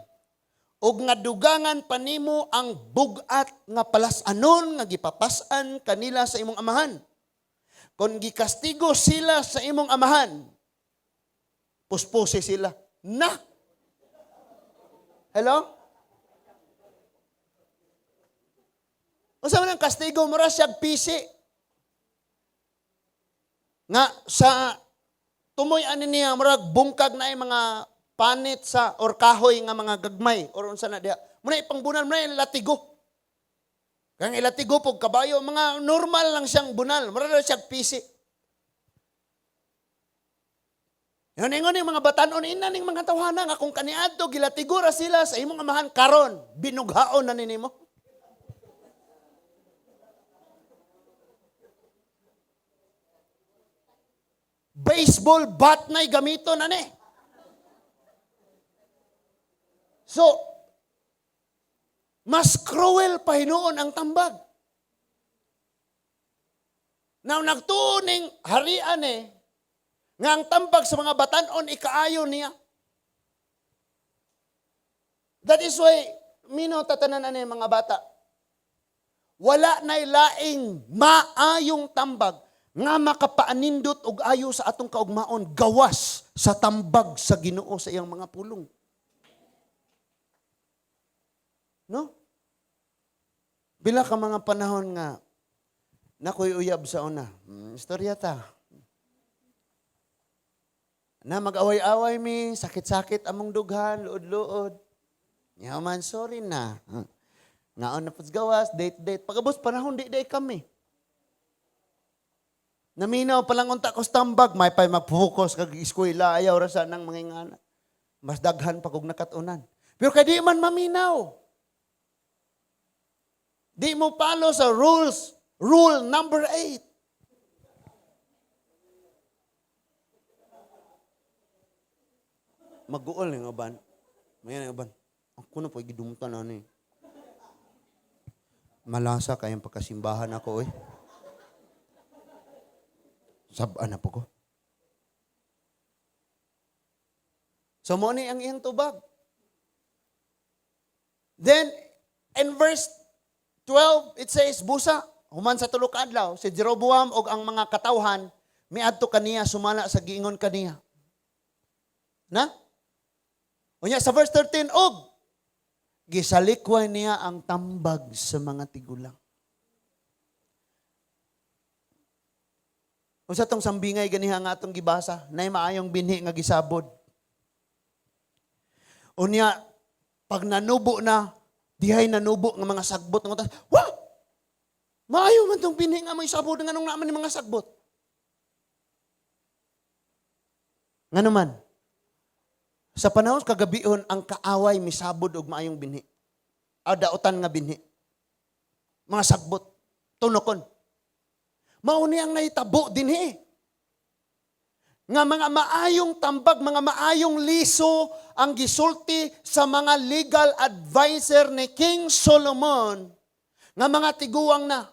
ug nga dugangan pa nimo ang bugat nga palas-anon nga gipapas-an kanila sa imong amahan. Kung gikastigo sila sa imong amahan, puspusi sila. Na! Hello? Unsa man ang kastigo, mura siyag pisi. Nga sa tumoy ani niya murag bungkag na ay mga panit sa or kahoy nga mga gagmay or unsa na diha. Muna ipangbunal, muna latigo. Kang ilatigo pog kabayo, mga normal lang siyang bunal, mura lang siyang pisi. Yun ingon yung mga batanon, ina ning mga tawhana nga kung kaniadto gilatigo ra sila sa imong amahan karon, binughaon na nimo. Baseball bat na'y gamiton ani. So, mas cruel pa hinuon ang tambag. Now, nagtuo ning harian nga ang tambag sa mga batanon, ikaayo niya. That is why, mino tatanan ani mga bata, wala na'y laing maayong tambag nga makapaanindot og ayo sa atong kaugmaon gawas sa tambag sa Ginoo sa iyang mga pulong. No? Bila ka mga panahon nga nakoy uyab sa una, istorya ta. Na mag-away-away mi, sakit-sakit among dughan, luod-luod. Nya man, sorry na. Ngaon na pud gawas, date-date. Pagabos panahon, di-day kami. Naminaw pa lang unta ko sa tambag, may pa'y mag-focus kag eskwela, ayaw ra sa nang mga ingana. Mas daghan pa kog nakatunan. Pero kay di man maminaw. Di mo palo sa rules, rule number 8. Mag-uol nga uban. May nga uban. Ako na po, gidumtan na ni. Malasa kayong pagkasimbahan ako, oy. Sabaan na po ko. So, mo ni ang iyang tubag. Then, in verse 12, it says, busa, human sa tulo ka adlaw, si Jeroboam og ang mga katawhan, miadto kaniya, sumala sa giingon kaniya. Na? Unya, sa verse 13, og, gisalikway niya ang tambag sa mga tigulang. Unsa tong sambingay ganiha nga atong gibasa, nay maayong binhi nga gisabod. Unya, pag nanubo na, dihay nanubo nga mga sagbot nga utas, wah! Maayo man tong binhi nga may sabod nga nung naaman ni mga sagbot. Ngano man? Sa panahon kagabihon, ang kaaway misabod og maayong binhi. O daotan nga binhi. Mga sagbot, tunokon. Mao ni ang nahitabo dinhi. Nga mga maayong tambag, mga maayong liso ang gisulti sa mga legal advisor ni King Solomon nga mga tiguang na.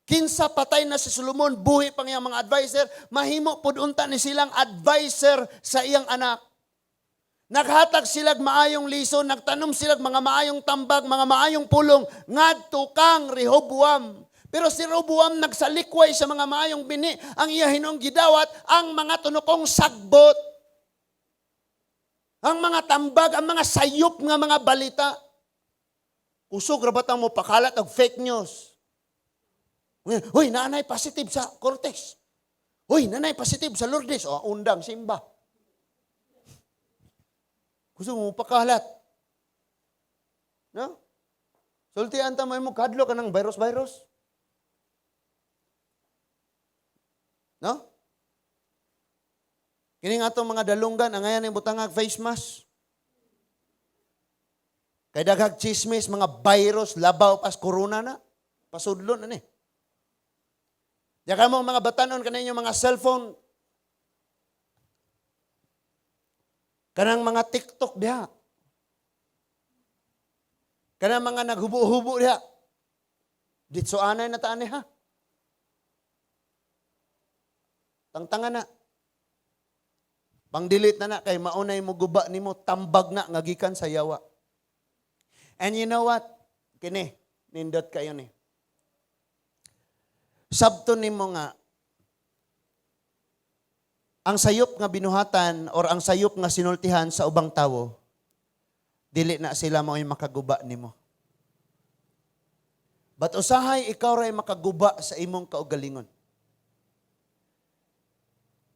Kinsa patay na si Solomon, buhi pang iyang mga advisor, mahimo pud unta ni silang advisor sa iyang anak. Naghatag silag maayong liso, nagtanom silag mga maayong tambag, mga maayong pulong, ngadto kang Rehoboam. Pero si Rehoboam nagsalikway sa mga maayong bini, ang iya hinuong gidawat, ang mga tunokong sagbot. Ang mga tambag, ang mga sayop nga mga balita. Kusog ra ba ta mo pakalat og fake news? Uy, naanay positive sa Cortes. Uy, nanay positive sa Lourdes. O, undang, simba. Gusto mo pakalat. No? Sultian ta mo kadlo ka ng virus-virus. No? Kini nga atong mga dalunggan, ang ngayon yung butangag face mask. Kay daghag chismis, mga virus, labaw pas corona na. Pasudlo na ni. Diya ka mo mga batanon kaninyo mga cellphone. Kanang mga TikTok diha. Kanang mga naghubo-hubo diha. Ditso anay na taan ha. Tangtanga na. Pang-delete na na kay maunay mo guba nimo tambag na nga gikan sa yawa. And you know what? Kini, nindot kayo ni. Sabto nimo nga ang sayop nga binuhatan or ang sayop nga sinultihan sa ubang tawo, dili na sila mao'y makaguba nimo. But usahay ikaw ray makaguba sa imong kaugalingon.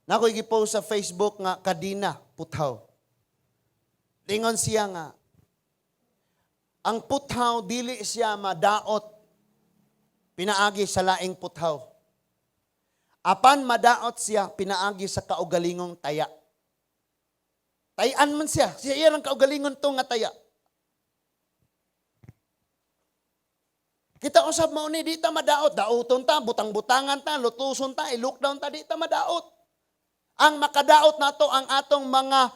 Nakoy gipost sa Facebook nga kadina puthaw. Lingon siya nga ang puthaw dili siya madaot pinaagi sa laing puthaw. Apan madaot siya pinaagi sa kaugalingong taya. Tayan man siya. Siya iya ang kaugalingon to nga taya. Kita usab mao ni di ta madaot, dauton ta, butang-butangan ta, lutuson ta, i-lockdown ta, di ta madaot. Ang makadaot nato ang atong mga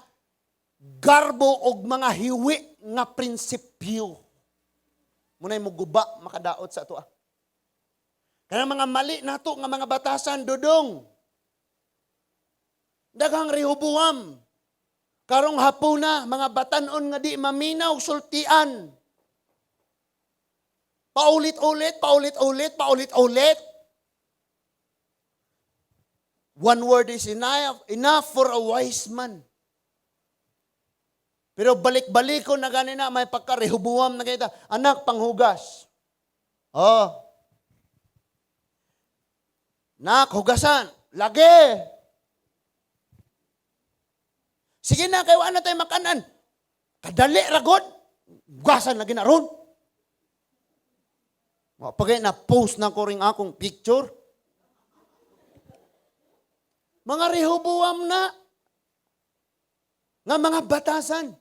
garbo og mga hiwi nga prinsipyo. Munay muguba makadaot sa ato. Kanang mga mali nato nga mga batasan dudong. Daghang Rehoboam. Karong hapuna mga batanon nga di maminaw sultian. Paulit-ulit, paulit-ulit, paulit-ulit. One word is enough for a wise man. Pero balik-balikon na gani na, may pagka-Rehoboam na kita. Anak, panghugas. Oh. Nak, hugasan. Lagi. Sige na, kay wala na tayo makanan. Kadali, ragod. Hugasan lagi na ron. Pagay na post na ko rin akong picture. Mga Rehoboam na. Nga mga batasan.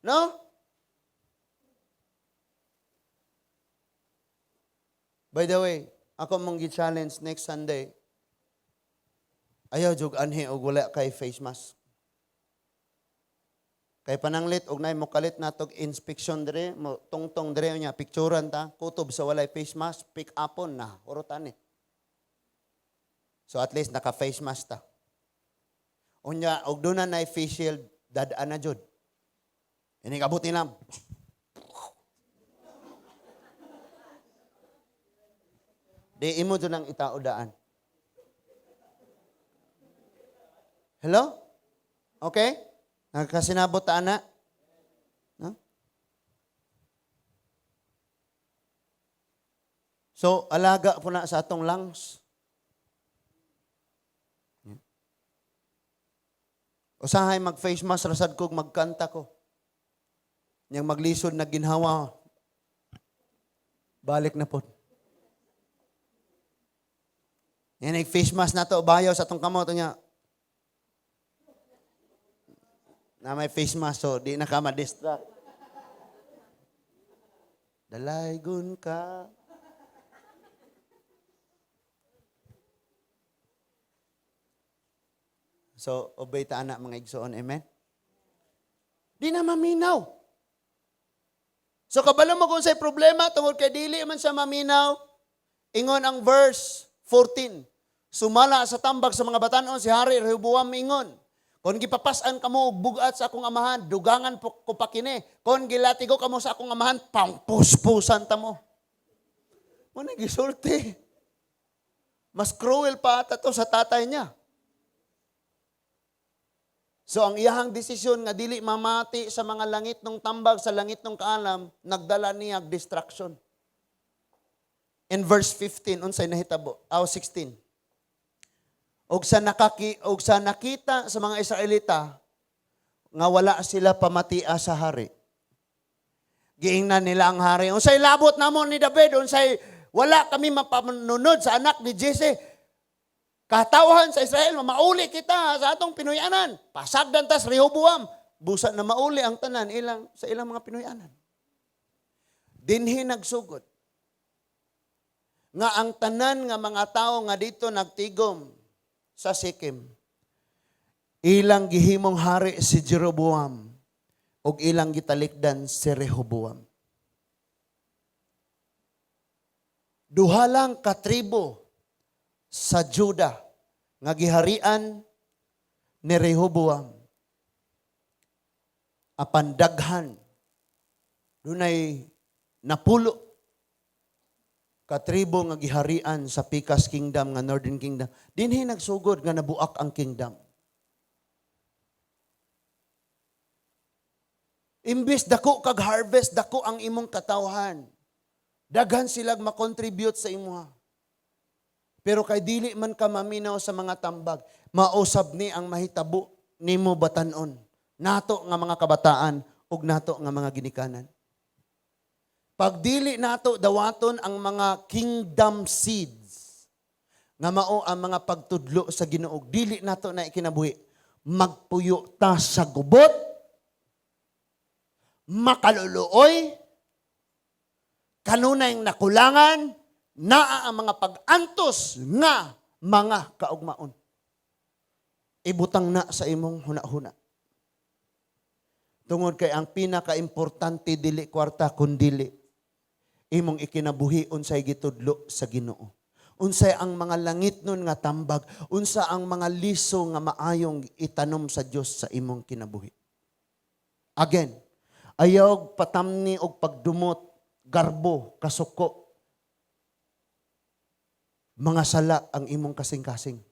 No? By the way, ako mong gi-challenge next Sunday. Ayaw jug anhi og wala kay face mask. Kay pananglit og nay mo kalit natog inspection dire, mo tungtong dire nya picturean ta, kutob sa walay face mask, pick upon na urotan ni. So at least naka face mask ta. Unya og duna nay face shield, dad-an na jud. Ini kabuti lang. Di imo jud ang itao daan. Hello? Okay? Nagkasinabot ta ana? No? So, alaga po na sa atong lungs. Usahay mag-face mask, rasad ko, magkanta ko. Niyang maglisod na ginhawa, balik na po. Yan, face mask na to, bayaw sa atong kamot niya. Na may face mask, so di na ka ma-distract. Dalaygon ka. So, obey ta ana mga igsoon, amen? Di na maminaw. So, kabalo mo kung sa'y problema, tungod kay dili man siya maminaw, ingon ang verse 14. Sumala sa tambag sa mga batanon, si Hari Rehoboam ingon, kung gipapasan kamo og bugat sa akong amahan, dugangan po ko pa kini. Kung gilatigo kamo sa akong amahan, pangpuspusan ta mo. Muna gisulti. Mas cruel pa ata to sa tatay niya. So ang iyahang desisyon nga dili mamati sa mga langit ng tambag, sa langit ng kaalam, nagdala niya distraction. In verse 15, unsay nahitabo? Aw, 16. Og sa nakita sa mga Israelita nga wala sila pamatia sa hari. Giingnan nila ang hari. Unsay labot namo ni David? Unsay wala kami mapanunod sa anak ni Jesse? Katawhan sa Israel, mauli kita sa atong Pinoyanan. Pasagdan tas Rehoboam. Busa na mauli ang tanan ilang sa ilang mga Pinoyanan. Dinhi nagsugod nga ang tanan nga mga tao nga dito nagtigom sa Shechem, ilang gihimong hari si Jeroboam ug ilang gitalikdan si Rehoboam. Duha lang ka tribo sa Juda nga giharian ni Rehoboam. Apan daghan, dunay napulo katribo nga giharian sa Pikas Kingdom nga Northern Kingdom. Dinhi nagsugod nga nabuak ang kingdom. Imbis dako kag harvest, dako ang imong katawhan. Daghan silag makontribute sa imuha. Pero kay dili man ka maminaw sa mga tambag, mausab ni ang mahitabo nimo batan-on. Nato nga mga kabataan ug nato nga mga ginikanan. Pag dili nato dawaton ang mga kingdom seeds nga mao ang mga pagtudlo sa Ginoo, dili nato na ikinabuhi. Magpuyo ta sa gubot, makaluluoy, kanunay nakulangan, naa ang mga pag-antos nga mga kaugmaon. Ibutang na sa imong huna-huna. Tungod kay ang pinaka-importante dili kwarta kundili imong ikinabuhi unsay gitudlo sa Ginoo. Unsay ang mga langit nun nga tambag, unsa ang mga liso nga maayong itanom sa Dios sa imong kinabuhi. Again, ayaw patamni og pagdumot, garbo, kasuko. Mga sala ang imong kasing-kasing.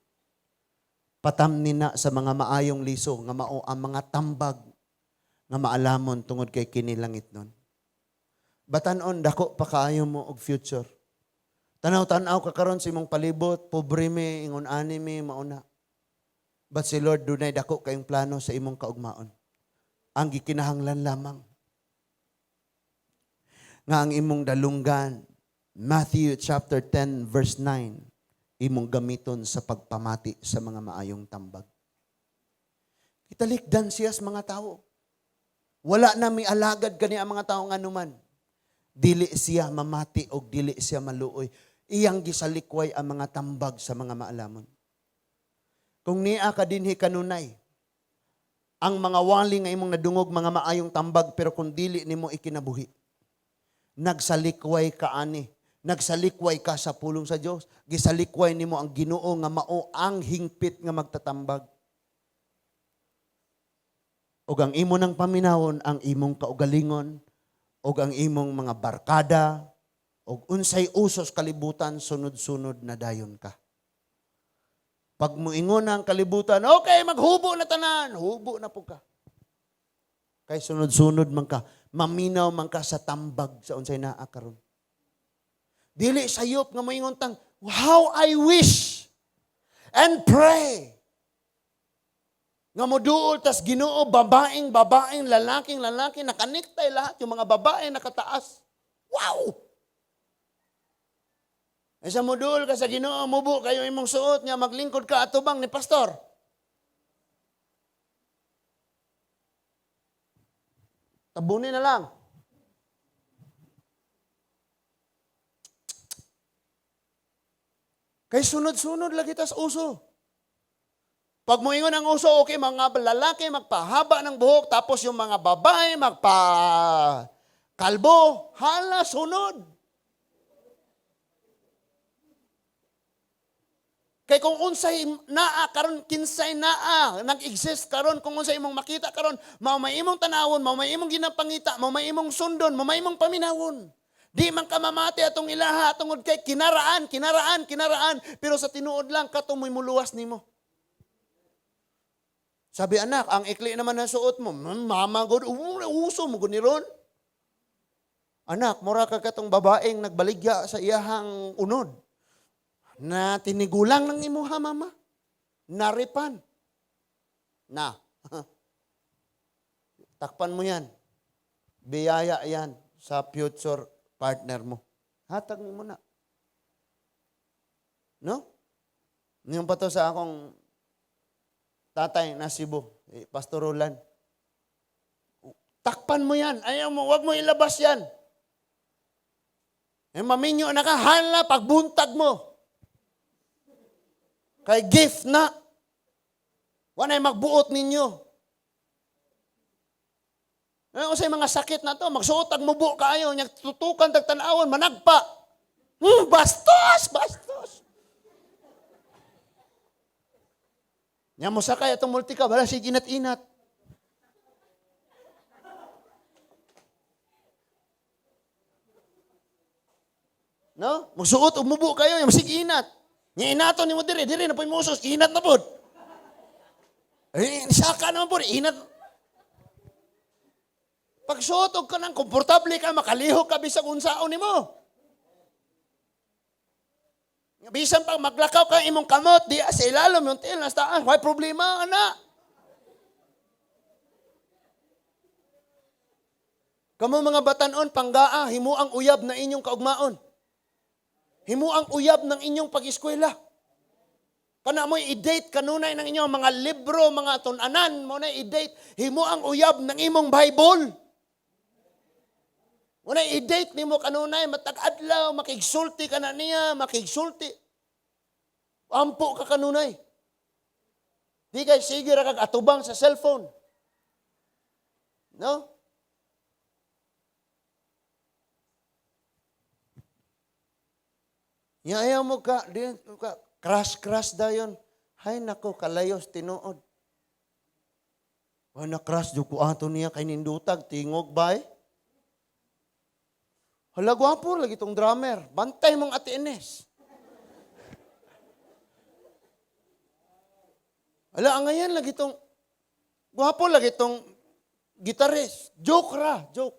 Patamni na sa mga maayong liso nga mao ang mga tambag nga maalamon tungod kay kini langit nun. Batan-on, dako pa kaayo mo og future. Tanaw-tanaw ka karon sa imong palibot, pobre mi, ingon ani mi, mauna. But si Lord dunay dako kayong plano sa imong kaugmaon. Ang gikinahanglan lamang nga ang imong dalunggan, Matthew chapter 10 verse 9, imong gamiton sa pagpamati sa mga maayong tambag. Gitalikdan siya sa mga tao. Wala na mi alagad kani ang mga tao nga anuman. Dili siya mamati og dili siya maluoy. Iyang gisalikway ang mga tambag sa mga maalamon. Kung niya ka dinhi kanunay, ang mga wali nga imong nadungog mga maayong tambag, pero kung dili nimo ikinabuhi, nagsalikway ka ani, nagsalikway ka sa pulong sa Dios, gisalikway nimo ang Ginoo nga mao ang hingpit nga magtatambag. Ug ang imo nang paminawon ang imong kaugalingon ug ang imong mga barkada ug unsay usos kalibutan, sunod-sunod na dayon ka. Pag muingon na ang kalibutan, "Okay, maghubo na tanan," hubo na po ka. Kay sunod-sunod man ka, maminaw man ka sa tambag sa unsay naa karon. Dili sayop nga moingon tang, "How I wish and pray nga moduol tas Ginoo, babaeng babaeng, lalaking lalaki, nakanektay lahat, yung mga babae nakataas." Wow! Ay sa moduol ka sa Ginoo, mubo kayo imong suot nga maglingkod ka atubang ni pastor. Tabunin na lang. Kay sunod-sunod lagi tas uso. Pag moingon ang uso, okay, mga lalaki magpahaba ng buhok, tapos yung mga babae magpa kalbo, hala, sunod. Kay kung unsay naa karon, kinsay naa nag-exist karon, kung unsay imong makita karon, mao may imong tanawon, mao may imong ginapangita, mao may imong sundon, mao may imong paminawon. Di man ka mamati atong ilaha tungod kay kinaraan, kinaraan, kinaraan, pero sa tinuod lang kato mo'y muluwas nimo. Sabi, "Anak, ang ikli naman ng suot mo." "Mama, god, uso mo gud ni ron." Anak, mura ka katong babaeng nagbaligya sa iyahang unod. Na tinigulang ng imuha, mama. Naripan. Na. Takpan mo yan. Biyaya yan sa future partner mo. Hatag mo na. No? Yung pa to sa akong tatay na Cebu, eh, Pastor Roland. Takpan mo yan. Ayaw mo, wag mo ilabas yan. Eh, maminyo na ka, hala, pagbuntag mo. Kay gift na. Wanay magbuot ninyo. Ano sa mga sakit na to, magsuot ang mubo kaayo, nya tutukan tag tan-awon, managpa. Bastos, bastos. Nya mo sakay atong multicab, wala sige inat-inat. No? Magsuot og mubo kayo, nya sige inat. Nya inaton nimo diri, diri na po'y musos, inat na pod. Eh, saka naman pod, inat. Pagsuot og kanang komportable ka, makalihok ka bisag unsaon nimo. Bisan pag maglakaw ka imong kamot, di sa ilalom yung tiil nasa taas, way problema ana. Kamo mga batanon, panggaa, himo ang uyab na inyong kaugmaon. Himo ang uyab ng inyong pag-eskwela. Kana mo'y i-date kanunay ng inyong mga libro, mga tun-anan mo na i-date. Himo ang uyab ng imong Bible. Mo na i-date nimo kanunay, matag adlaw, makigsulti ka na niya, makigsulti. Ampo ka kanunay. Di kay sige ra kag atubang sa cellphone. No? Ya ayaw mo ka, di ka crush dayon. Hay nako, kalayos tinuod. Wa na crush jud ko ato niya kay nindutag tingog bay. Hala, gwapo lagi tong drummer. Bantay mong Ate Ines. Hala, ang ngayon lagi tong gwapo lagi tong gitarist. Joke ra, joke.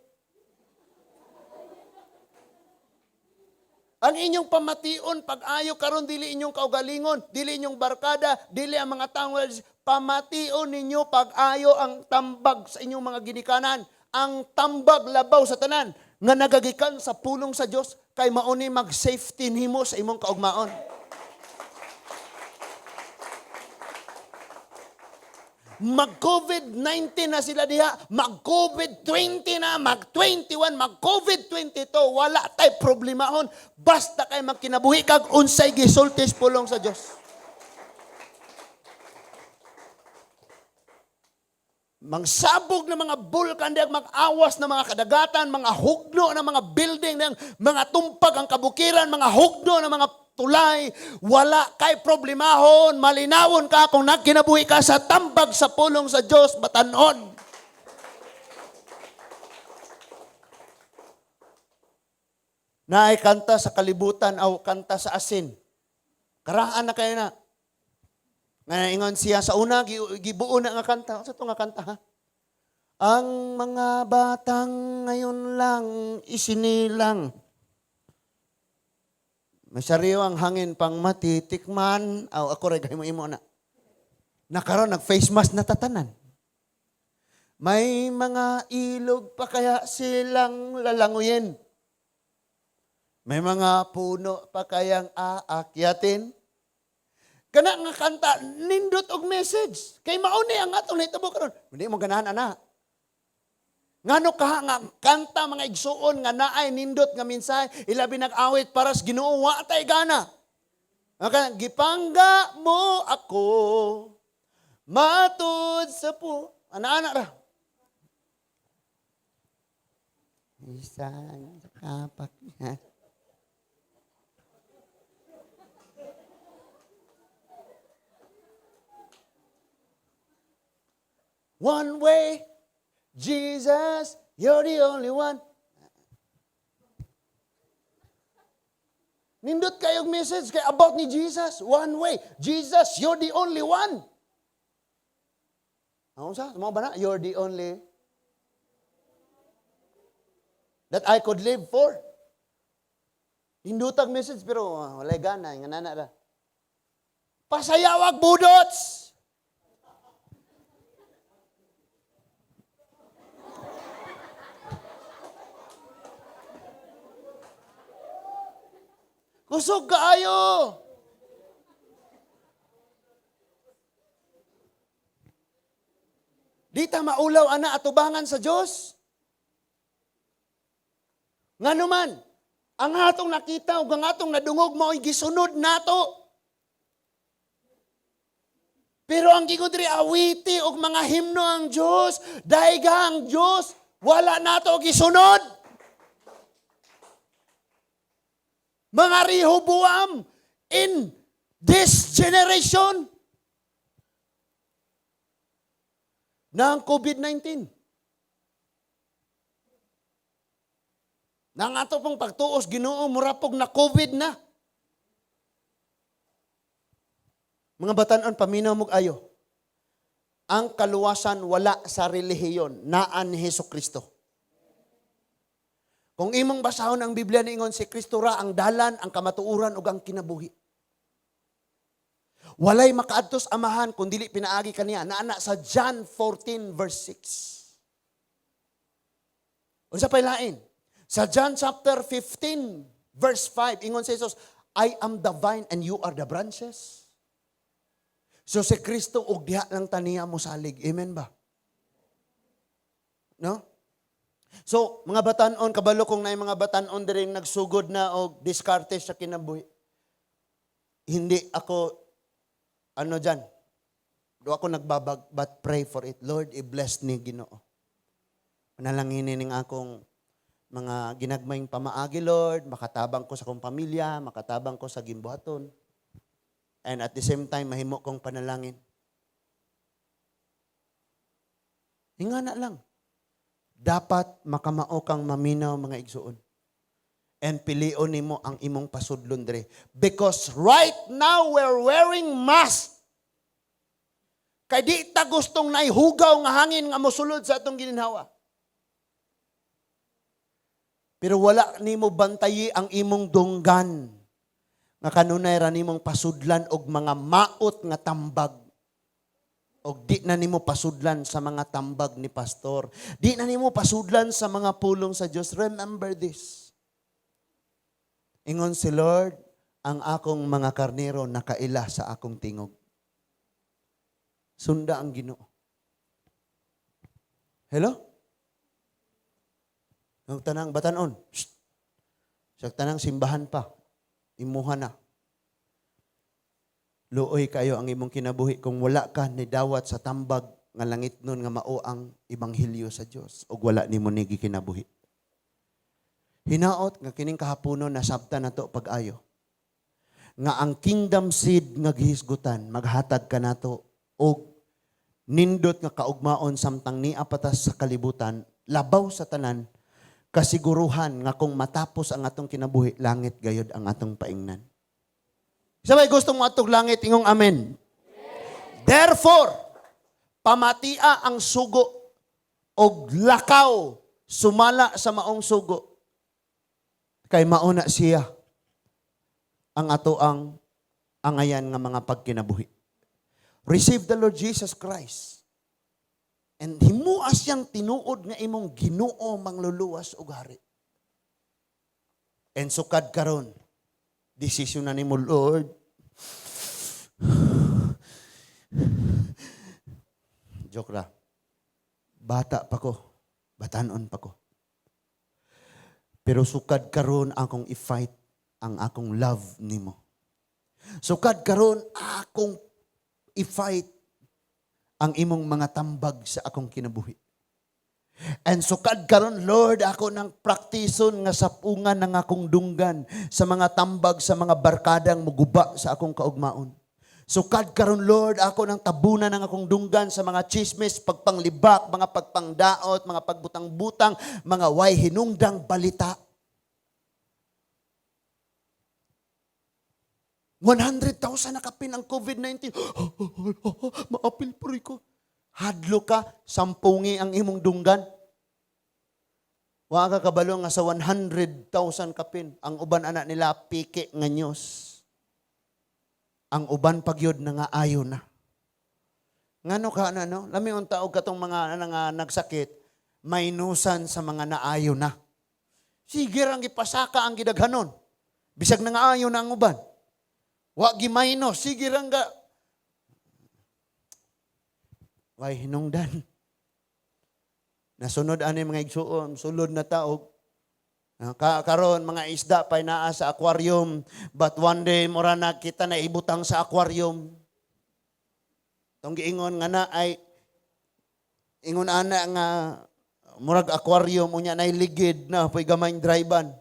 Ang inyong pamation, pag-ayo karon dili inyong kaugalingon, dili inyong barkada, dili ang mga taong wala, pamation ninyo pag-ayo ang tambag sa inyong mga ginikanan, ang tambag labaw sa tanan nga nagagikan sa pulong sa Dios kay mauni mag-safety nimo sa imong kaugmaon. Mag-COVID-19 na sila diha, mag-COVID-20 na, mag-21, mag-COVID-22, wala tay problemahon. Basta kay magkinabuhi kag unsay gisulti sa pulong sa Dios. Mangsabog ng mga bulkan diha, mag-awas ng mga kadagatan, mga hugno ng mga building, ng mga tumpag ang kabukiran, mga hugno ng mga tulay, wala kay problemahon, malinawon ka kung nagkinabuhi ka sa tambag sa pulong sa Dios, batanon. Naay kanta sa kalibutan aw kanta sa asin. Karaan na kayo na. Nga ingon siya sa una, gibuo na nga kanta. Unsa to nga kanta ha? Ang mga batang ngayon lang isinilang. Masariyo ang hangin pang matitikman. Aw, ako rin, mo imo na. Nakaroon, nag-face mask na tatanan. May mga ilog pa kaya silang lalanguyin. May mga puno pa kayang aakyatin. Kana nga kanta, nindot og message. Kay mauni ang atong nahitabo karon. Hindi mo ganahan, ana. Ngano ka nga kanta mga igsuon nga naay nindot nga mensahe, ilabi nag-awit para sa Ginoo, wa tay gana. Nga gipangga mo ako matud sa pu. Ana-ana ra. Isang kapak niya. One way, Jesus, you're the only one. Nindot kayong message kay about ni Jesus. One way, Jesus, you're the only one. Ano sa? Mo ba na? You're the only. That I could live for. Hindutag message pero walay gana, nga nana ra. Pasayawag budots! Kusog kaayo! Di ta maulaw ana atubangan sa Dios. Ngano man, ang atong nakita ug ang atong nadungog mao'y gisunod nato. Pero ang giingon diri, awiti og mga himno ang Dios, dayga ang Dios, wala nato gisunod. Mga Rehoboam in this generation ng COVID-19. Nang ato pong pagtuos, Ginoo, murapog na COVID na. Mga batanon, paminaw mo ayo. Ang kaluwasan wala sa relihiyon, naan ni Hesus Kristo. Kung imong basahon ang Biblia, niingon si Kristo ra ang dalan, ang kamatuoran ug ang kinabuhi. Walay makaadtos Amahan kung dili pinaagi kaniya. Naana sa John 14 verse 6. Unsa pay lain? Sa John chapter 15 verse 5, ingon si Jesus, "I am the vine and you are the branches." So si Kristo og diha lang taniya mo salig. Amen ba? No? So, mga batanon, kabalo kung naay mga batanon diri nagsugod na og diskarte sa kinabuhi. Hindi ako, ano dyan, do ako nagbabag, but pray for it. Lord, i-bless ni Ginoo. Manalangin ning akong mga ginagmayng pamaagi, Lord, makatabang ko sa akong pamilya, makatabang ko sa gimbuhaton. And at the same time, mahimo kong panalangin. Ingana lang. Dapat makamao kang maminaw, mga igsuon. And pilion nimo ang imong pasudlon dre. Because right now, we're wearing mask. Kay di ta gustong naihugaw nga hangin nga mosulod sa atong gininhawa. Pero wala nimo bantayi ang imong dunggan nga kanunay ra nimong pasudlan og mga maot nga tambag. Og di na nimo pasudlan sa mga tambag ni pastor. Di na nimo pasudlan sa mga pulong sa Dios. Remember this. Ingon si Lord, "Ang akong mga karnero nakaila sa akong tingog." Sunda ang Ginoo. Hello? Ang tanang batanon. Shh. Sa tanang simbahan pa. Imuha na. Luoy kayo ang imong kinabuhi kung wala ka ni dawat sa tambag nga langit nun nga mao ang ebanghelyo sa Dios ug wala nimo ni kinabuhi. Hinaot nga kining kahaponon nasabtan nato pag-ayo. Nga ang kingdom seed nga gihisgutan maghatag kanato og nindot nga kaugmaon samtang nia patas sa kalibutan, labaw sa tanan kasiguruhan nga kung matapos ang atong kinabuhi, langit gayod ang atong paingnan. Sabay gusto mo atong langit, ingong amen. Therefore, pamatia ang sugo og lakaw sumala sa maong sugo. Kay mauna siya ang ato ang angayan nga mga pagkinabuhi. Receive the Lord Jesus Christ. And himua siyang tinuod nga imong Ginoo, mangluluwas ug hari. And sukad karon, desisyon na nimo, "Lord." Joke ra. Bata pa ko. Batanon pa ko. Pero sukad karon akong i-fight ang akong love nimo. Sukad karon akong i-fight ang imong mga tambag sa akong kinabuhi. And sukad karon, Lord, ako nang praktison nga sapungan ng akong dunggan sa mga tambag sa mga barkadang muguba sa akong kaugmaon. Sukad karon, Lord, ako nang tabunan ng akong dunggan sa mga chismis, pagpanglibak, mga pagpangdaot, mga pagbutang-butang, mga way hinungdang balita. 100,000 na kapin ang COVID-19. Maapil po ko. Hadlo ka, sampungi ang imong dunggan. Wa ka kabalo nga sa 100,000 kapin, ang uban ana nila peke nga news. Ang uban pagyud na nga ayo na. Ngano ka na, no? Lami unta og katong mga ana nga nagsakit, maynusan sa mga naayo na. Sige rang gipasaka ang gidaghanon. Bisag nangaayo na ang uban. Wa gimayno, sige rang ga. Way hinungdan. Nasunod ani, mga igsuon, sulod na taog. Karon mga isda pa naa sa aquarium, but one day mura na kita na ibutang sa aquarium. Tong giingon nga na ay ingon ana nga murag aquarium, unya nay ligid na po'y gamay drive-an.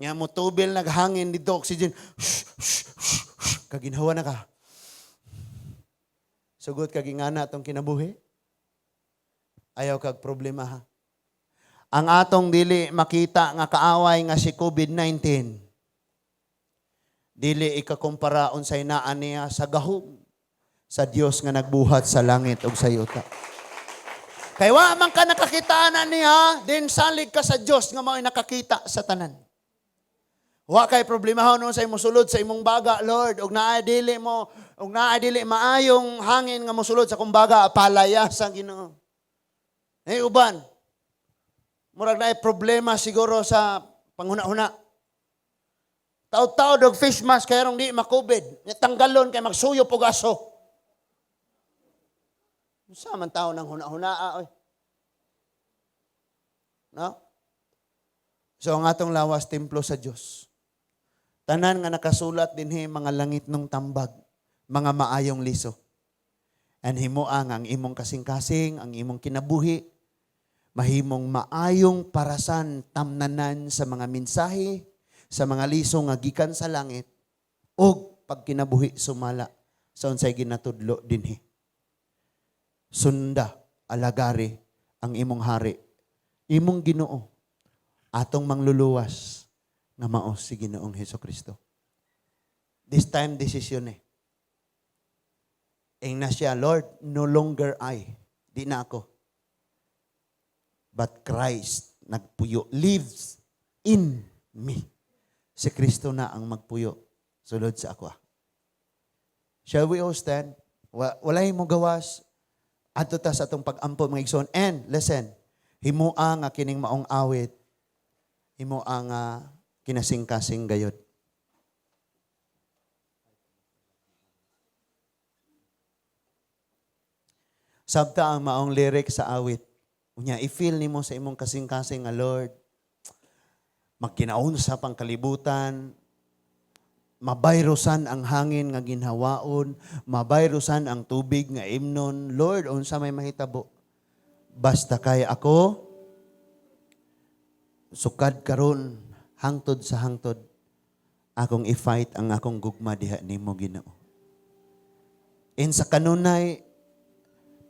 Nya mo tubil naghangin dito, oxygen. Shh, shh, shh, shh. Kaginhawa na ka. Sugot kag ingana atong kinabuhi. Ayaw kag problema, ha. Ang atong dili makita nga kaaway nga si COVID-19, dili ikakumpara unsay naa niya sa gahom sa Dios nga nagbuhat sa langit ug sa yuta. Kay wa man ka nakakita na niya, din salig ka sa Dios nga mao'y nakakita sa tanan. Wa kay problema no sa imong sulod sa imong baga, Lord, ug naa dili maayong hangin nga mosulod sa akong baga, palaya sa Ginoo. Eh uban, murag naay problema siguro sa panghuna-huna. Taod-taod og face mask kay di ma-COVID. Tanggalon kay magsuyop og aso. Sa man tao ng huna-huna, oy? No? So ang atong lawas, templo sa Dios. Tanan nga nakasulat dinhi, mga langit nung tambag, mga maayong liso. And himoa nga ang imong kasing-kasing, ang imong kinabuhi, mahimong maayong parasan tamnanan sa mga mensahe, sa mga liso nga gikan sa langit, ug pagkinabuhi sumala sa unsay ginatudlo dinhi. Sunda, alagari ang imong hari, imong Ginoo, atong mangluluwas nga mao si Ginoong Hesus Kristo. This time, desisyon eh. Ingna siya, "Lord, no longer I." Di na ako. But Christ nagpuyo, lives in me. Si Kristo na ang magpuyo sulod sa ako. Shall we all stand? Walay mo gawas. Adto ta sa atong pag-ampo, mga igsoon. And listen, himoa nga kining maong awit, himoa nga kinasing-kasing gayod. Sabta ang maong lyric sa awit. Unya, i-feel nimo sa imong kasing-kasing nga, Lord, magkinaunsa pang kalibutan, mabayrosan ang hangin nga ginhawaon, mabayrosan ang tubig nga imnon. Lord, unsa may mahitabo? Basta kay ako, sukad karon hangtod sa hangtod, akong i-fight ang akong gugma diha nimo, Ginoo. In sa kanunay,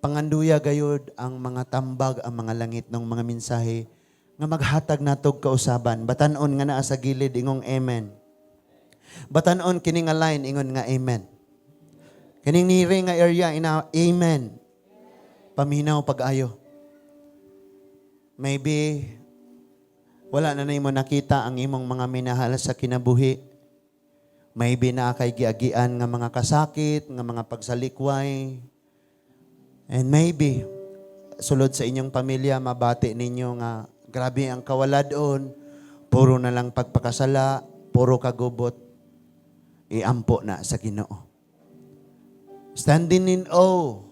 panganduya gayod ang mga tambag, ang mga langit ng mga mensahe nga maghatag natog kausaban. Batanon nga naa sa gilid, ingong amen. Batanon kini nga line, ingon nga amen. Kining nire nga area, ina amen. Paminaw pag-ayo. Maybe wala na nimo nakita ang imong mga minahal sa kinabuhi. Maybe naa kay giagian nga mga kasakit, nga mga pagsalikway. And maybe, sulod sa inyong pamilya, mabati ninyo nga grabe ang kawaladon, puro na lang pagpakasala, puro kagubot, iampo na sa Ginoo. Standing in awe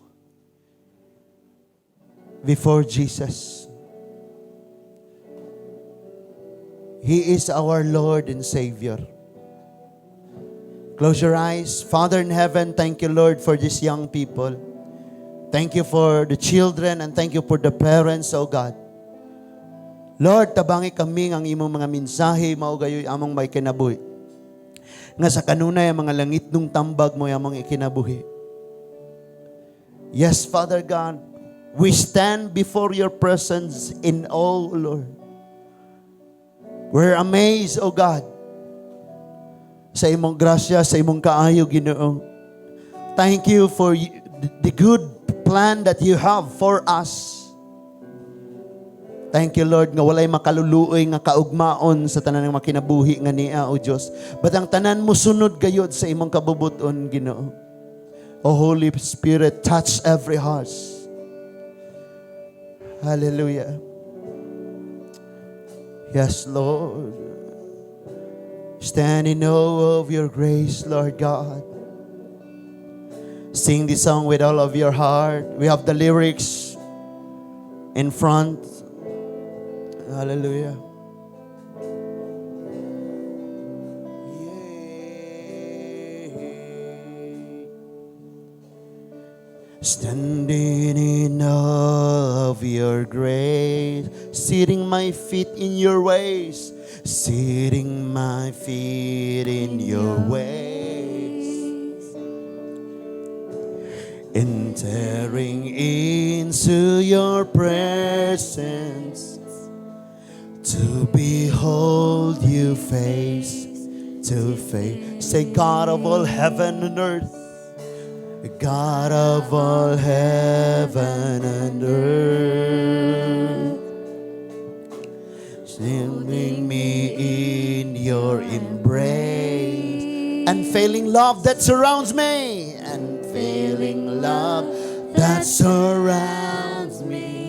before Jesus. He is our Lord and Savior. Close your eyes. Father in heaven, thank you, Lord, for these young people. Thank you for the children and thank you for the parents, oh God. Lord, tabangi kami ang imong mga mensahe, mao gayoy among may kinabuhi. Nga sa kanunay ang mga langit nung tambag mo among ikinabuhi. Yes, Father God, we stand before your presence in awe, Lord. We're amazed, oh God, sa imong grasya, sa imong kaayo, Ginoo. Thank you for the good plan that you have for us. Thank you, Lord, nga walay makaluluoy nga kaugmaon sa tanan ng makinabuhi nga niya, O Diyos. But ang tanan mo sunod gayod sa imong kabubuton, Ginoo. O Holy Spirit, touch every heart. Hallelujah. Yes, Lord. Stand in awe of your grace, Lord God. Sing this song with all of your heart. We have the lyrics in front. Hallelujah. Yeah. Standing in awe of your grace, sitting my feet in your ways, sitting my feet in your ways, entering into your presence to behold you face to face. Say, God of all heaven and earth, God of all heaven and earth, sending me in your embrace, unfailing love that surrounds me, unfailing love that surrounds me.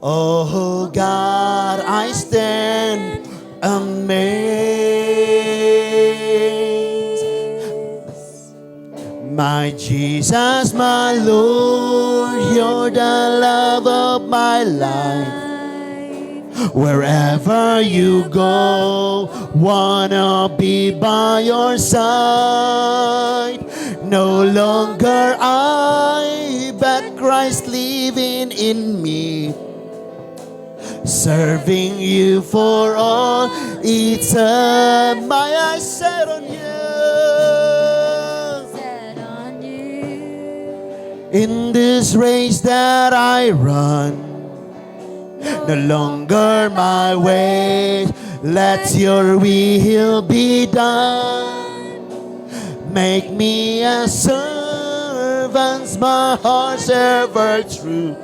Oh God, I stand amazed. My Jesus, my Lord, you're the love of my life. Wherever you go, wanna be by your side. No longer I, but Christ living in me. Serving you for all eternity. My eyes set on you. Set on you. In this race that I run, no longer my way. Let your will be done. Make me a servant, my heart's ever true.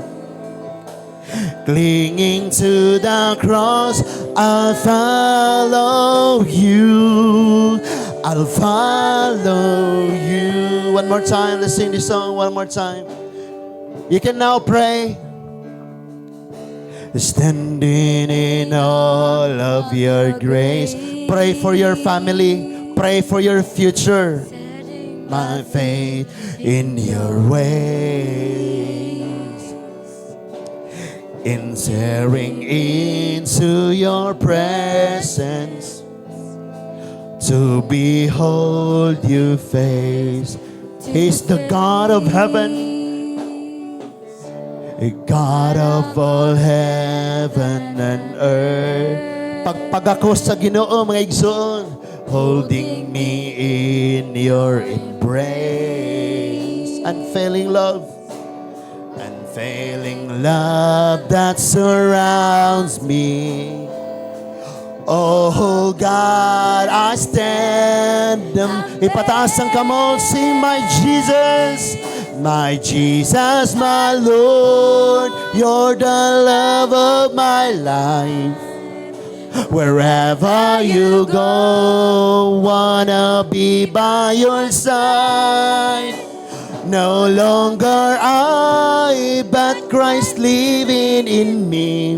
Clinging to the cross, I'll follow you. I'll follow you. One more time, let's sing this song one more time. You can now pray. Standing in all of your grace. Pray for your family. Pray for your future. Setting My faith in your ways. Entering into your presence to behold you face. He's the God of heaven, God of all heaven and earth. Pagpag ako sa Ginoo, mga igsoon, holding me in your embrace. Unfailing love that surrounds me. Oh God, I stand. Ipataas ang kamot, sing my Jesus, my Lord, you're the love of my life. Wherever you go, wanna be by your side. No longer I, but Christ living in me.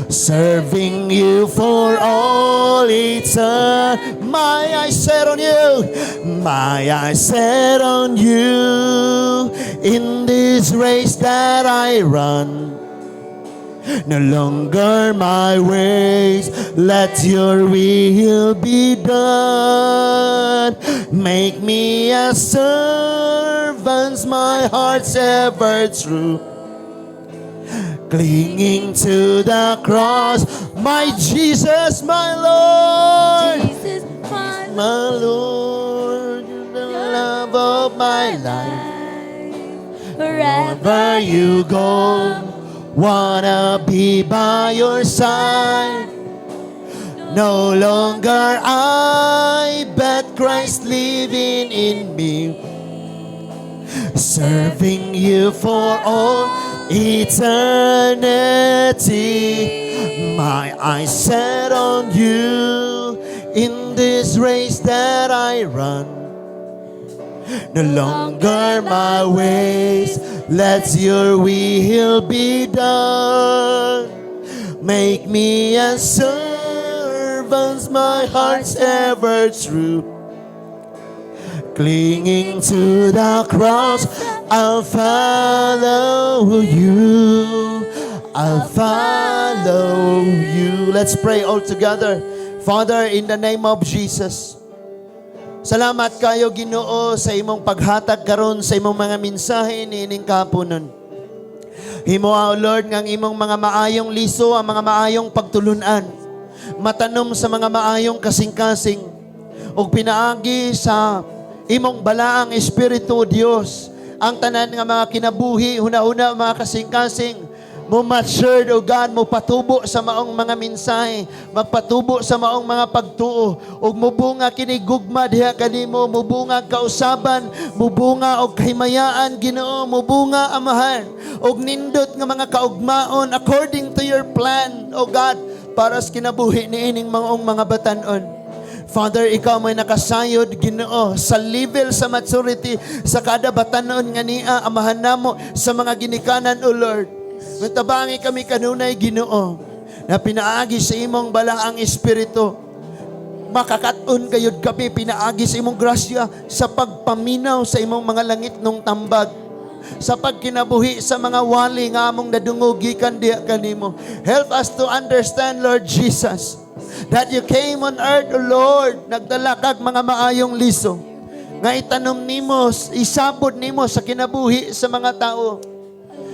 Serving you for all eternity. My eyes set on you, my eyes set on you. In this race that I run, no longer my ways, let your will be done. Make me a servant, my heart's ever true. Clinging to the cross, my Jesus, my Lord. Jesus, my My Lord, you're the love of my life. Wherever Wherever you go, wanna be by your side. No longer I, but Christ living in me. Serving you for all Eternity. My eyes set on you in this race that I run. No longer my ways, let your will be done. Make me a servant, my heart's ever true. Clinging to the cross, I'll follow you. I'll follow you. Let's pray all together. Father, in the name of Jesus, salamat kayo, Ginoo, sa imong paghatag karon sa imong mga mensahe niining kahaponon. Himoa, O Lord, nga ang imong mga maayong liso, ang mga maayong pagtulunan, matanom sa mga maayong kasing-kasing, ug pinaagi sa imong balaang Espiritu, Dios, ang tanan nga mga kinabuhi, huna-huna, mga kasing-kasing, mo matured, O God, mo patubo sa maong mga mensahe, magpatubo sa maong mga pagtuo, ug mubunga kini gugma diha kanimo, mubunga kausaban, mubunga og kahimayaan, Ginoo, mubunga, Amahan, og nindot nga mga kaugmaon according to your plan, O God, para sa kinabuhi niining maong mga batanon. Father, ikaw may nakasayod, Ginoo, sa level sa maturity sa kada batanon nga niya, Amahan namo, sa mga ginikanan, O Lord. Matabangi kami kanunay, Ginoo, na pinaagi sa imong balaang Espiritu. Makakat-on kayod kami pinaagi sa imong grasya sa pagpaminaw sa imong mga langitnong tambag, sa pagkinabuhi sa mga wali nga among nadungog gikan diha kanimo. Help us to understand, Lord Jesus, that you came on earth, O Lord, nagdala kag mga maayong liso nga itanom nimo, isabod nimo sa kinabuhi sa mga tao.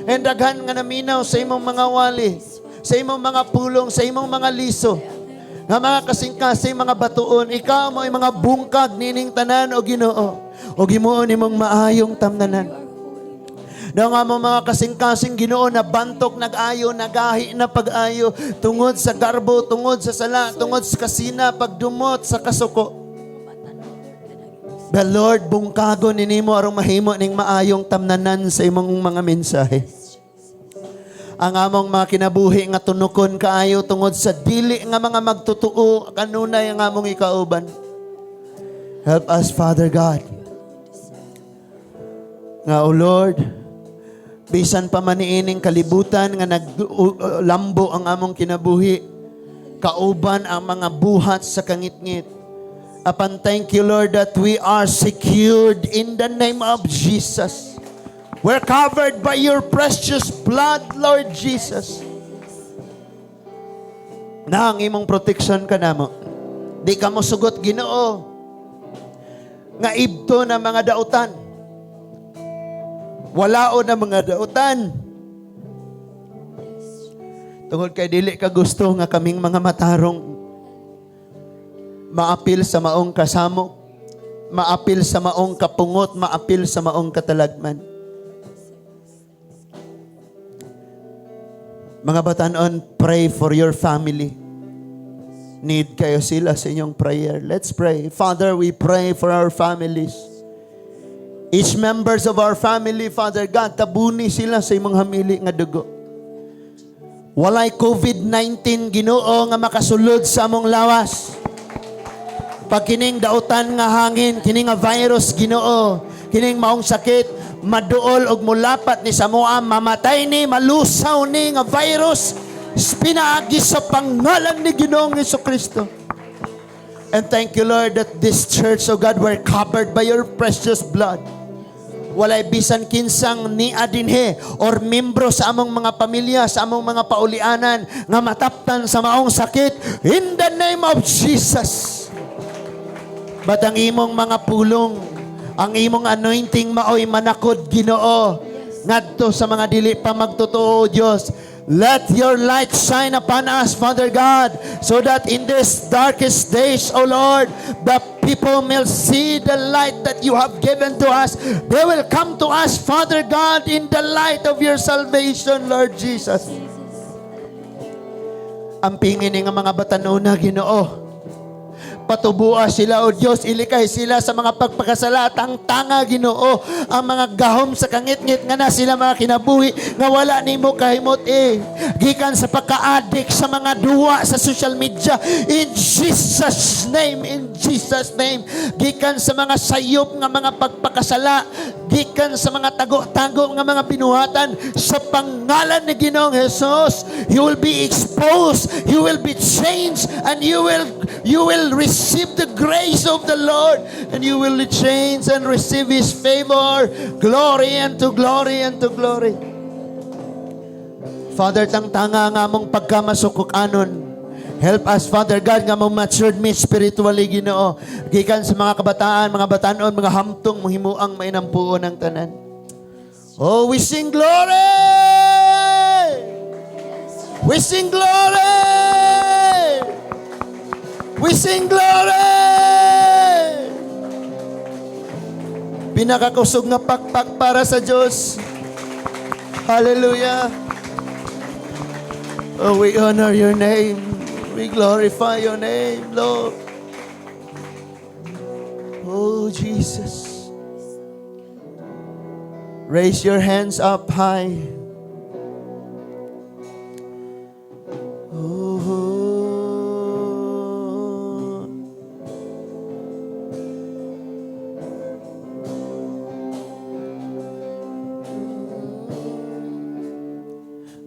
And daghan nga naminaw sa imong mga wali, sa imong mga pulong, sa imong mga liso, nga mga kasing-kasing mga batuon, ikaw mo ay mga bungkag nining tanan, o Ginoo. O himuon nimong maayong tamnanan. Na nga mo mga kasing-kasing, Ginoo, na bantok nag-ayo, nagahi na pag-ayo, tungod sa garbo, tungod sa sala, tungod sa kasina, pagdumot sa kasuko. The Lord, bungkago ninimo aron mahimo ning maayong tamnanan sa imong mga mensahe. Ang among mga kinabuhi nga tunukon kaayo tungod sa dili nga mga magtutuo kanunay ang among ikauban. Help us, Father God. Nga, O Lord, bisan pa man niining kalibutan nga naglambo ang among kinabuhi, kauban ang mga buhat sa kangitngit. Apan thank you, Lord, that we are secured in the name of Jesus. We're covered by your precious blood, Lord Jesus. Na ang imong protection ka namo. Di ka mo sugot, Ginoo, nga ibto na mga dautan. Walao na mga dautan. Tungod kay dili ka gusto nga kaming mga matarong maapil sa maong kasamok, maapil sa maong kapungot, maapil sa maong katalagman. Mga batanon, pray for your family. Need kayo sila sa inyong prayer. Let's pray. Father, we pray for our families. Each members of our family, Father God, tabuni sila sa imong hamili nga dugo. Walay COVID-19, Ginoo, nga makasulod sa among lawas. Pag kining dautan nga hangin, kining nga virus, Ginoo, kining maong sakit, maduol og mulapat ni sa amoa, mamatay ni, malusaw ni nga virus, pinaagi sa pangalan ni Ginoong Kristo. And thank you, Lord, that this church, oh God, were covered by your precious blood. Walay bisan kinsang nia dinhi or membro sa among mga pamilya, sa among mga paulianan nga mataptan sa maong sakit in the name of Jesus. But ang imong mga pulong, ang imong anointing maoy manakod, Ginoo, ngadto sa mga dili pa magtotoo, Dios. Let your light shine upon us, Father God, so that in this darkest days, O Lord, the people will see the light that you have given to us. They will come to us, Father God, in the light of your salvation, Lord Jesus. Ampingi ni nga mga batanona, Ginoo. Patubua sila, O Diyos, ilikay sila sa mga pagpakasala, tangtanga, Ginoo, ang mga gahom sa kangitngit nga na sila mga kinabuhi nga wala nimo kahimot eh. Gikan sa pagka-addict sa mga duwa sa social media, in Jesus' name, in Jesus' name. Gikan sa mga sayop nga mga pagpakasala, gikan sa mga tago-tago nga mga binuhatan, sa pangalan ni Ginoong Jesus, you will be exposed, you will be changed, and you will receive the grace of the Lord, and you will be changed and receive His favor, glory and to glory and to glory. Father, tangtanga nga among pagkamasukok-anon. Help us, Father God, nga mo matured me spiritually, Ginoo. Gikan sa mga kabataan, mga batanon, mga hamtong, muhimuang mainampuon ang tanan. Oh, we sing glory! We sing glory! We sing glory! Pinakakusog nga pakpak para sa Diyos. Hallelujah. Oh, we honor your name. We glorify your name, Lord. Oh, Jesus. Raise your hands up high. Oh.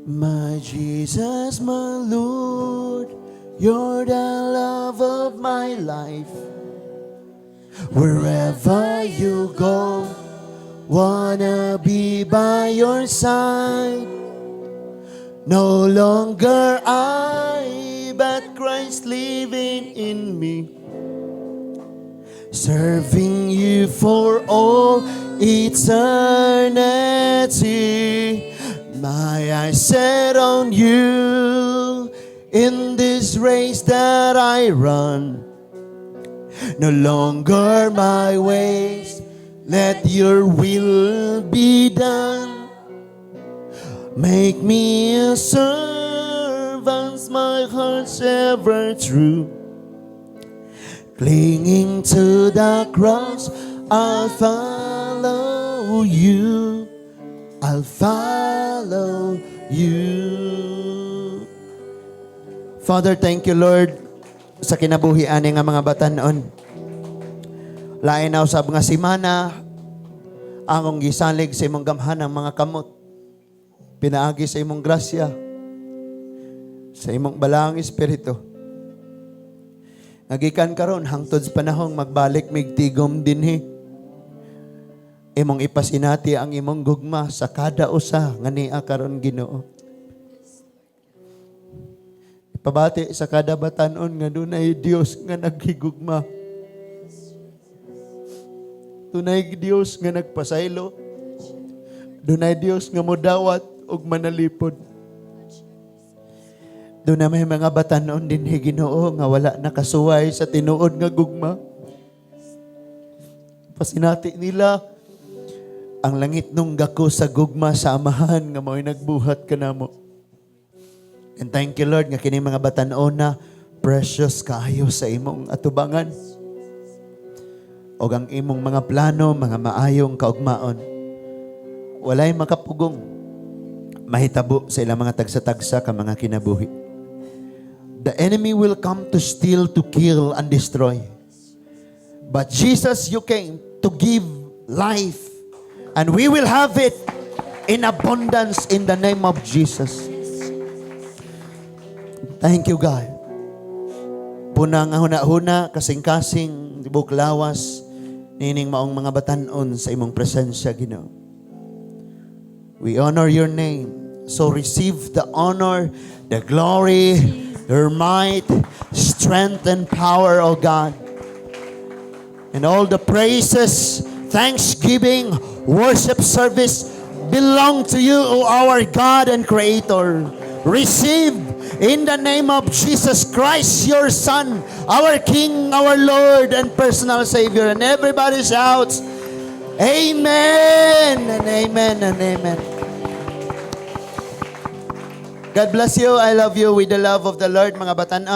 My Jesus, my Lord, you're the love of my life. Wherever you go, wanna be by your side. No longer I, but Christ living in me. Serving you for all eternity. My eyes set on you in this race that I run. No longer my ways, let your will be done. Make me a servant, my heart's ever true. Clinging to the cross, I'll follow you. I'll follow you. Father, thank you, Lord, sa kinabuhi ani nga mga batanon. Lain na usab nga simana, among gisalig sa imong gamhanang mga kamot. Pinaagi sa imong grasya, sa imong balaang espiritu. Nagikan karon hangtod sa panahong magbalik mig tigom dinhi. Imong ipasinati ang imong gugma sa kada usa nga nia karon, Ginoo. Ipabati sa kada batanon nga dunay Dios nga naghigugma. Dunay Dios nga nagpasaylo. Dunay Dios nga modawat ug manalipod. Duna may mga batanon din, Ginoo, nga wala nakasuway sa tinuod nga gugma. Pasinati nila ang langitnong gako sa gugma sa Amahan nga mao'y nagbuhat kanamo. And thank you, Lord, nga kini mga batanon na precious kaayo sa imong atubangan. Og ang imong mga plano, mga maayong kaugmaon, walay makapugong mahitabo sa ilang mga tagsa-tagsa ka mga kinabuhi. The enemy will come to steal, to kill, and destroy. But Jesus, you came to give life. And we will have it in abundance in the name of Jesus. Thank you, God. Puna nga huna-huna, kasing-kasing, tibok lawas, nining maong mga batanon sa imong presensya, Ginoo. We honor your name. So receive the honor, the glory, your might, strength, and power, O God. And all the praises, thanksgiving, worship service belong to you, O our God and Creator. Receive in the name of Jesus Christ, your Son, our King, our Lord, and personal Savior. And everybody shouts, "Amen and amen and amen." God bless you. I love you with the love of the Lord, mga batanon.